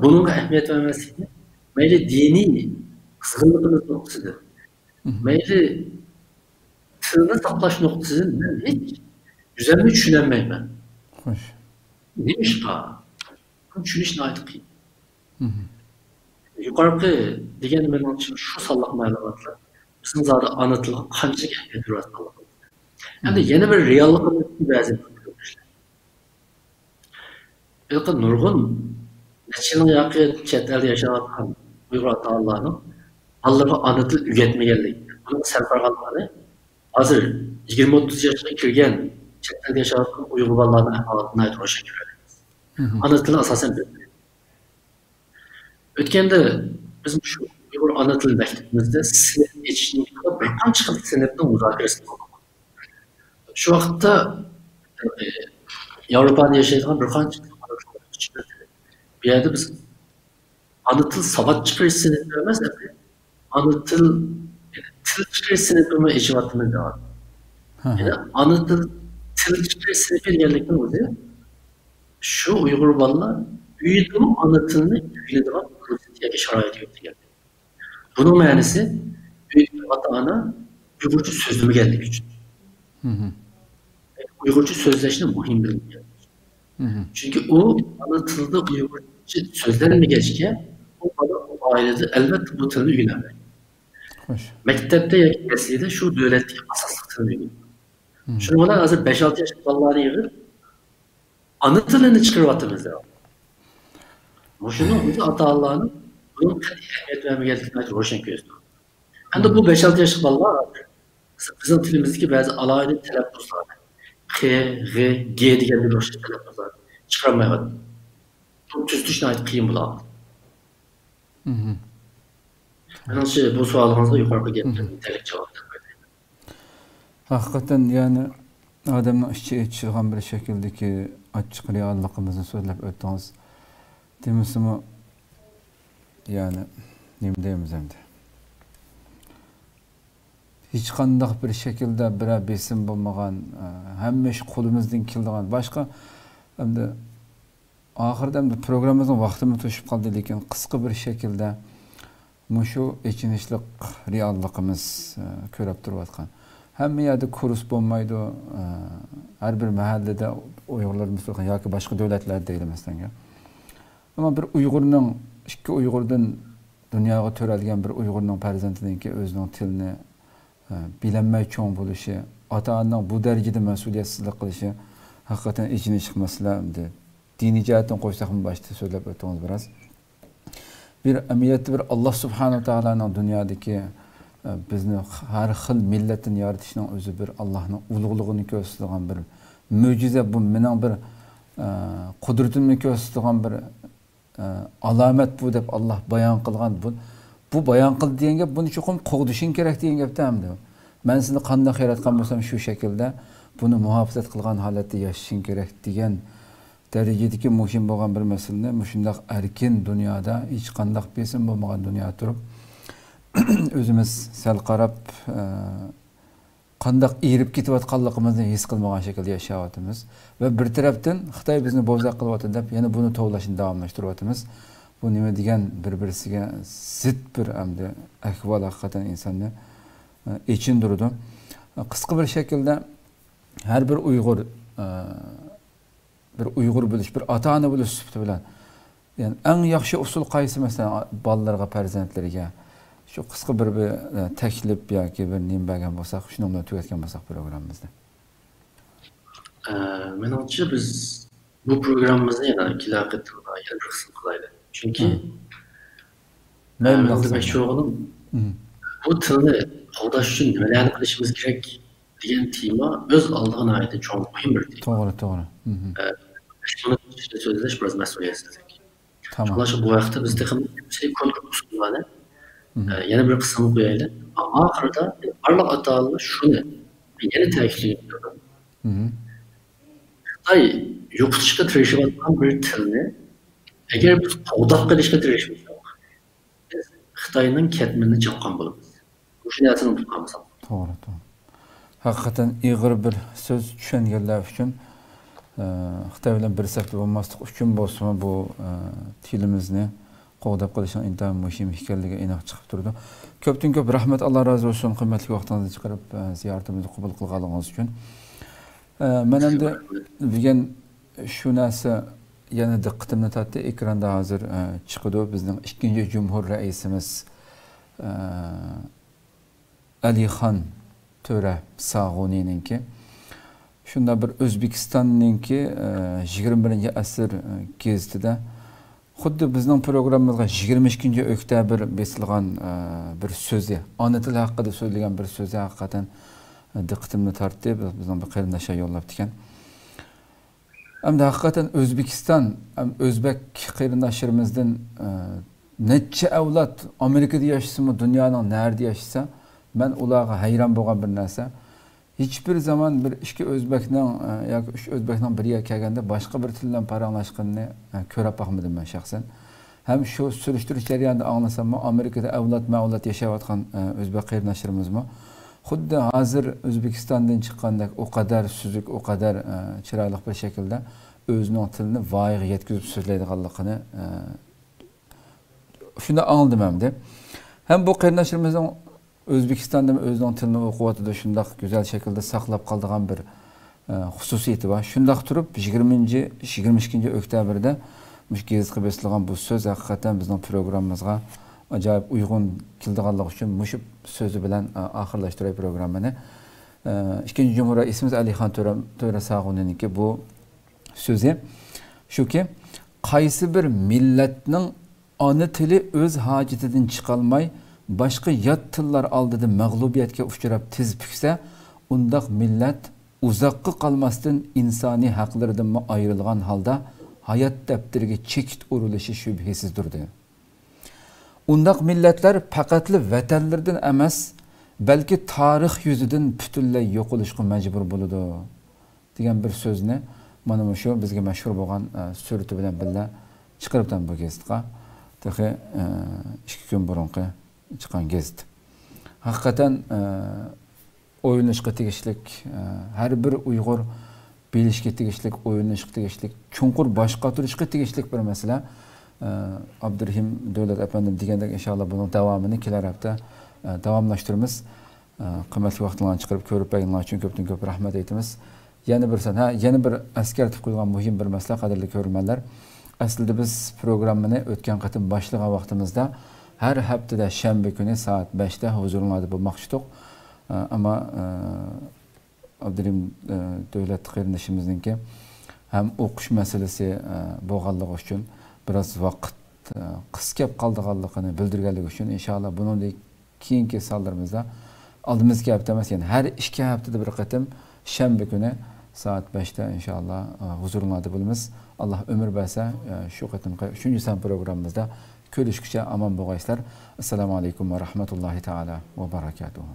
بۇنىڭغا ئەھمىيەت بەرمەسلىكنى، مەيلى دىنىي قىزغىنلىقىمىز نۇقتىسىدىن، مەيلى تىلنى ساقلاش نۇقتىسىدىن مەن ھېچ ئۆزۈممۇ چۈشىنەلمەيمەن. خوش. نېمىشقا؟ بۇنى چۈشىنىش ناھايىتى قىيىن. يۇقىرىقى دېگەن مېنىڭچە شۇ سانلىق مەلۇماتلار بىزنىڭ زادى ئانا تىلغا قانچىلىك ئەھمىيەت بېرىۋاتقانلىقىمىزنى. ئەمدى يەنە بىر رېئاللىقىمىزدىكى بەزى ئىشلار. ھېلىقى نۇرغۇن نەچچە يىلنىڭ ياقى چەت ئەلدە ياشاۋاتقان ئۇيغۇر ئاتا-ئانىلارنىڭ بالىلىرىغا ئانا تىل ئۆگەتمىگەنلىكى، بۇنىڭغا سەل قارىغاندا ھازىر يىگىرمە ئوتتۇز ياشقا كىرگەن چەت ئەلدە ياشاۋاتقان ئۇيغۇر بالىلارنىڭ ئەھۋالىدىن ناھايىتى روشەن كۆرەلەيمىز. ئانا تىلى ئاساسەن بىلمەيدۇ. ئۆتكەندە بىز شۇ ئۇيغۇر ئانا تىل مەكتىپىمىزدە سىنىپ ئېچىشنىڭ بىر قانچە خىل سىنىپنىڭ مۇزاكىرىسىنى قىلدۇق. شۇ ۋاقىتتا، ئى، ياۋروپادا ياشايدىغان بىر قانچە بۇ يەردە بىز ئانا تىل ساۋات چىقىرىش سىنىپى ئەمەس، ئەمدى ئانا تىل، تىل چىقىرىش سىنىپىمۇ ئېچىۋاتىمىز دەۋاتىدۇ. يەنى ئانا تىل، تىل چىقىرىش سىنىپى دېگەنلىكنىڭ ئۆزى شۇ ئۇيغۇر بالىلار ئۆيدىمۇ ئانا تىلنى ئۆگىنىدىغان پۇرسەت ياكى شارائىت يوق دېگەن. بۇنىڭ مەنىسى ئۆيدىكى ئاتا-ئانا ئۇيغۇرچە سۆزلىمىگەنلىكى ئۈچۈن. ئۇيغۇرچە سۆزلەشنى مۇھىم بىلمىگەنلىكى ئۈچۈن. چۈنكى ئۇ ئانا تىلدا ئۇيغۇرچە سۆزلەنمىگەچكە، ئۇ بالا ئۇ ئائىلىدە ئەلۋەتتە بۇ تىلنى ئۆگىنەلمەيدۇ. خوش. مەكتەپتە ياكى لىسېيدا شۇ دۆلەتتىكى ئاساسلىق تىلنى ئۆگىنىدۇ. شۇنىڭ بىلەن ھازىر بەش-ئالتە ياشلىق بالىلارنى يىغىپ، ئانا تىلىنى چىقىرىۋاتىمىز دەپ. مۇشۇنىڭ ئۆزى ئاتا-ئانىلارنىڭ بۇنىڭغا قەتئىي ئەھمىيەت بەرمىگەنلىكىنى روشەن كۆرسىتىدۇ. ئەمدى بۇ بەش-ئالتە ياشلىق بالىلار ھازىر بىزنىڭ تىلىمىزدىكى بەزى ئالاھىدە تەلەپپۇزلارنى، خ، غ، گ دېگەندىن ئوخشاش تەلەپپۇزلارنى چىقىرالمايۋاتىدۇ. بۇنى تۈزىتىش ناھايىتى قىيىن بولىدۇ. مېنىڭچە، بۇ سوئالىڭىزغا يۇقىرىقى گەپلەرنى يېتەرلىك جاۋاب بېرىپ بەردىم. ھەقىقەتەن، يەنى ئادەمنىڭ ئىچى ئېچىشىدىغان بىر شەكىلدىكى ئاچچىق رېئاللىقىمىزنى سۆزلەپ ئۆتتىڭىز. دېمىسىمۇ، يەنى نېمە دەيمىز ئەمدى؟ ھېچقانداق بىر شەكىلدە بىرەر بېسىم بولمىغان، ئە، ھەممە ئىش قولىمىزدىن كېلىدىغان، باشقا ئەمدى ئاخىرىدا ئەمدى پروگراممىمىزنىڭ ۋاقتىمۇ توشۇپ قالدى، لېكىن قىسقا بىر شەكىلدە مۇشۇ ئېچىنىشلىق رېئاللىقىمىز، ئە، كۆرۈپ تۇرۇۋاتقان. ھەممە يەردە كۇرس بولمايدۇ، ئە، ھەر بىر مەھەللىدە ئۇيغۇرلىرىمىز تۇرغان ياكى باشقا دۆلەتلەردە دەيلى مەسىلەنگە. ئەمما بىر ئۇيغۇرنىڭ، ئىككى ئۇيغۇردىن دۇنياغا تۆرەلگەن بىر ئۇيغۇرنىڭ پەرزەنتىنىڭكى ئۆزىنىڭ تىلىنى، ئە، بىلەلمەي چوڭ بولۇشى، ئاتا-ئانىنىڭ بۇ دەرىجىدە مەسئۇلىيەتسىزلىك قىلىشى ھەقىقەتەن ئېچىنىشلىق مەسىلە. ئەمدى دىنىي جەھەتتىن قويساقمۇ باشتا سۆزلەپ ئۆتتىڭىز بىراز. بىر ئەمەلىيەتتە بىر ئاللا سۇبھانەھۇ تائالانىڭ دۇنيادىكى، ئە، بىزنى ھەر خىل مىللەتتىن يارىتىشنىڭ ئۆزى بىر ئاللانىڭ ئۇلۇغلۇقىنى كۆرسىتىدىغان بىر مۆجىزە. بۇ مېنىڭ بىر، ئە، قۇدرىتىمنى كۆرسىتىدىغان بىر، ئە، ئالامەت بۇ دەپ ئاللا بايان قىلغان. بۇ، بۇ بايان قىلدى دېگەن گەپ، بۇنى چوقۇم قوغدىشىڭ كېرەك دېگەن گەپتە ئەمدى. مەن سېنى قانداق ياراتقان بولسام شۇ شەكىلدە بۇنى مۇھاپىزەت قىلغان ھالەتتە ياشىشىڭ كېرەك دېگەن دەرىجىدىكى مۇھىم بولغان بىر مەسىلىنى مۇشۇنداق ئەركىن دۇنيادا، ھېچقانداق بېسىم بولمىغان دۇنيادا تۇرۇپ، ئۆزىمىز سەل قاراپ، ئە، قانداق ئېرىپ كېتىۋاتقانلىقىمىزنى ھېس قىلمىغان شەكىلدە ياشاۋاتىمىز. ۋە بىر تەرەپتىن خىتاي بىزنى بوزەك قىلىۋاتىدۇ دەپ يەنە بۇنى توۋلاشنى داۋاملاشتۇرۇۋاتىمىز. بۇ نېمە دېگەن بىر-بىرسىگە زىت بىر ئەمدى ئەھۋال ھەقىقەتەن ئىنساننى، ئە، ئېچىندۇرىدۇ. قىسقا بىر شەكىلدە ھەر بىر ئۇيغۇر، ئە، بىر ئۇيغۇر بولۇش، بىر ئاتا-ئانا بولۇش سۈپىتى بىلەن، يەنى ئەڭ ياخشى ئۇسۇل قايسى، مەسىلەن، بالىلارغا، پەرزەنتلىرىگە؟ شۇ قىسقا بىر، بىر، ئە، تەكلىپ ياكى بىر نېمە بەرگەن بولساق، شۇنىڭ بىلەن تۈگەتكەن بولساق پروگراممىمىزنى. ئە، مېنىڭچە، بىز بۇ پروگراممىمىزنى يەنە كېلەر قېتىمدا يەنە بىر قىسىم قىلايلى. چۈنكى، ئە، مەيلى، مېنىڭ دېمەكچى بولغىنىم، بۇ تىلنى قوغداش ئۈچۈن نېمىلەرنى قىلىشىمىز كېرەك دېگەن تېما ئۆز ئالدىغا ناھايىتى چوڭ، مۇھىم بىر تېما. توغرا، توغرا. ئە، بەش مىنۇت ئىچىدە سۆزلەش بىراز مەسئۇلىيەتسىزلىك. تامام. شۇڭلاشقا بۇ ھەقتە بىز تېخىمۇ كۆپسى كونتر ئۇسۇللارنى، ئە، يەنە بىر قىسىمغا قويايلى. ئا-، ئاخىرىدا بارلىق ئاتا-ئانىلار شۇنى يەنە تەكىتلىگۈم كېلىدۇ. خىتاي يوقىتىشقا تىرىشىۋاتقان بىر تىلنى ئەگەر بىز قوغداپ قېلىشقا تىرىشمىساق، بىز خىتاينىڭ كەتمىنىنى چاپقان بولىمىز. مۇشۇ نەرسىنى ئۇنتۇپ قالمىساق. توغرا، توغرا. ھەقىقەتەن ئېغىر بىر سۆز، چۈشەنگەنلەر ئۈچۈن، ئە، خىتاي بىلەن بىر سەپتە بولماسلىق ئۈچۈن بولسىمۇ، بۇ، ئە، تىلىمىزنى قوغداپ قېلىشنىڭ ئىنتايىن مۇھىم ئىكەنلىكى ئېنىق چىقىپ تۇرىدۇ. كۆپتىن كۆپ رەھمەت، ئاللا رازى بولسۇن، قىممەتلىك ۋاقتىڭىزنى چىقىرىپ، ئە، زىيارىتىمىزنى قوبۇل قىلغانلىقىڭىز ئۈچۈن. ئە، مەن ئەمدى بۈگۈن شۇ نەرسە يەنە دىققىتىمنى تارتتى. ئېكراندا ھازىر، ئە، چىقىدۇ. بىزنىڭ ئىككىنچى جۇمھۇر رەئىسىمىز، ئە، ئەلىخان تۆرە ساغۇنىنىڭكى شۇنداق بىر ئۆزبېكىستاننىڭكى، ئە، يىگىرمە بىرىنچى ئەسىر، ئە، گېزىتىدە خۇددى بىزنىڭ پروگراممىمىزغا يىگىرمە ئىككىنچى ئۆكتەبىر بېسىلغان، ئە، بىر سۆزى، ئانا تىل ھەققىدە سۆزلىگەن بىر سۆزى ھەقىقەتەن دىققىتىمنى تارتتى. بىز-، بىزنىڭ بىر قېرىنداشلار يوللاپتىكەن. ئەمدى ھەقىقەتەن ئۆزبېكىستان، ئەم، ئۆزبەك قېرىنداشلىرىمىزدىن، ئە، نەچچە ئەۋلاد ئامېرىكىدا ياشىسىمۇ، دۇنيانىڭ نەرىدە ياشىسا، مەن ئۇلارغا ھەيران بولغان بىر نەرسە، ھېچبىر زامان بىر ئىككى ئۆزبەكنىڭ، ئە، ياكى ئۈچ ئۆزبەكنىڭ بىر يەرگە كەلگەندە باشقا بىر تىل بىلەن پاراڭلاشقىنىنى، ئە، كۆرۈپ باقمىدىم مەن شەخسەن. ھەم شۇ سۈرۈشتۈرۈش جەريانىدا ئاڭلىساممۇ، ئامېرىكىدا ئەۋلادمۇ ئەۋلاد ياشاۋاتقان، ئە، ئۆزبەك قېرىنداشلىرىمىزمۇ خۇددى ھازىر ئۆزبېكىستاندىن چىققاندەك ئۇ قەدەر سۈزۈك، ئۇ قەدەر، ئە، چىرايلىق بىر شەكىلدە ئۆزىنىڭ تىلىنى ۋايىغا يەتكۈزۈپ سۆزلەيدىغانلىقىنى، ئە، شۇنداق ئاڭلىدىم ئەمدى. ھەم بۇ قېرىنداشلىرىمىزنىڭ ئۆزبېكىستاندا ئۆزىنىڭ تىلىنى ئوقۇۋاتىدۇ، شۇنداق گۈزەل شەكىلدە ساقلاپ قالىدىغان بىر، ئە، خۇسۇسىيىتى بار. شۇنداق تۇرۇپ، يىگىرمىنچى، يىگىرمە ئىككىنچى ئۆكتەبىردە مۇشۇ گېزىتكە بېسىلغان بۇ سۆز ھەقىقەتەن بىزنىڭ پروگراممىمىزغا ئاجايىپ ئۇيغۇن كېلىدىغانلىقى ئۈچۈن مۇشۇ سۆزى بىلەن، ئە، ئاخىرلاشتۇراي پروگراممىنى. ئە، ئىككىنچى جۇمھۇر رەئىسىمىز ئەلىخان تۆرە، تۆرە ساغۇنىنىڭكى بۇ سۆزى شۇكى، قايسى بىر مىللەتنىڭ ئانا تىلى ئۆز ھاجىتىدىن چىقالماي، باشقا يات تىللار ئالدىدا مەغلۇبىيەتكە ئۇچراپ تىز پۈكسە، ئۇنداق مىللەت ئۇزاققا قالماستىن ئىنسانىي ھەقلىرىدىنمۇ ئايرىلغان ھالدا ھايات دەپتىرىگە چېكىت ئۇرۇلۇشى شۈبھىسىزدۇر، دېدى. ئۇنداق مىللەتلەر پەقەتلا ۋەتەنلىرىدىن ئەمەس، بەلكى تارىخ يۈزىدىن پۈتۈنلەي يوقىلىشقا مەجبۇر بولىدۇ، دېگەن بىر سۆزنى مانا مۇشۇ بىزگە مەشھۇر بولغان، ئە، سۈرىتى بىلەن بىللە چىقىرىپتىمەن بۇ گېزىتقا. تېخى، ئە، ئىككى كۈن بۇرۇنقى چىققان گېزىت. ھەقىقەتەن، ئە، ئويلىنىشقا تېگىشلىك، ئە، ھەر بىر ئۇيغۇر بىلىشكە تېگىشلىك، ئويلىنىشقا تېگىشلىك، چوڭقۇر باش قاتۇرۇشقا تېگىشلىك بىر مەسىلە. ئە، ئابدۇرېھىم دۆلەت ئەپەندىم دېگەندەك، ئىنشاللا بۇنىڭ داۋامىنى كېلەر ھەپتە، ئە، داۋاملاشتۇرىمىز. ئە، قىممەتلىك ۋاقتىڭلارنى چىقىرىپ كۆرۈپ بەرگىنىڭلار ئۈچۈن كۆپتىن كۆپ رەھمەت ئېيتىمىز. يەنە بىر سان، ھە، يەنە بىر ئەسكەرتىپ قويغان مۇھىم بىر مەسىلە، قەدىرلىك كۆرۈرمەنلەر. ئەسلىدە بىز پروگراممىنى ئۆتكەن قېتىم باشلىغان ۋاقتىمىزدا ھەر ھەپتىدە شەنبە كۈنى سائەت بەشتە ھۇزۇرۇڭلاردا بولماقچىدۇق. ئە، ئەمما، ئە، ئابدۇرېھىم، ئە، دۆلەت قېرىندىشىمىزنىڭكى ھەم ئوقۇش مەسىلىسى، ئە، بولغانلىقى ئۈچۈن بىراز ۋاقىت، ئە، قىس كەپ قالىدىغانلىقىنى بىلدۈرگەنلىكى ئۈچۈن، ئىنشاللا بۇنىڭدىن كېيىنكى سانلىرىمىزدا ئالدىمىزدىكى ھەپتە ئەمەس، يەنى ھەر ئىككى ھەپتىدە بىر قېتىم شەنبە كۈنى سائەت بەشتە ئىنشاللا، ئە، ھۇزۇرۇڭلاردا بولىمىز. ئاللا ئۆمۈر بەرسە، ئە، شۇ قېتىمقى ئۈچىنچى سان پروگراممىمىزدا كۆرۈشكىچە ئامان بولغايسىلەر. ئەسسالامۇ ئەلەيكۇم ۋە رەھمەتۇللاھى تائالا ۋە بەرەكاتۇھۇ.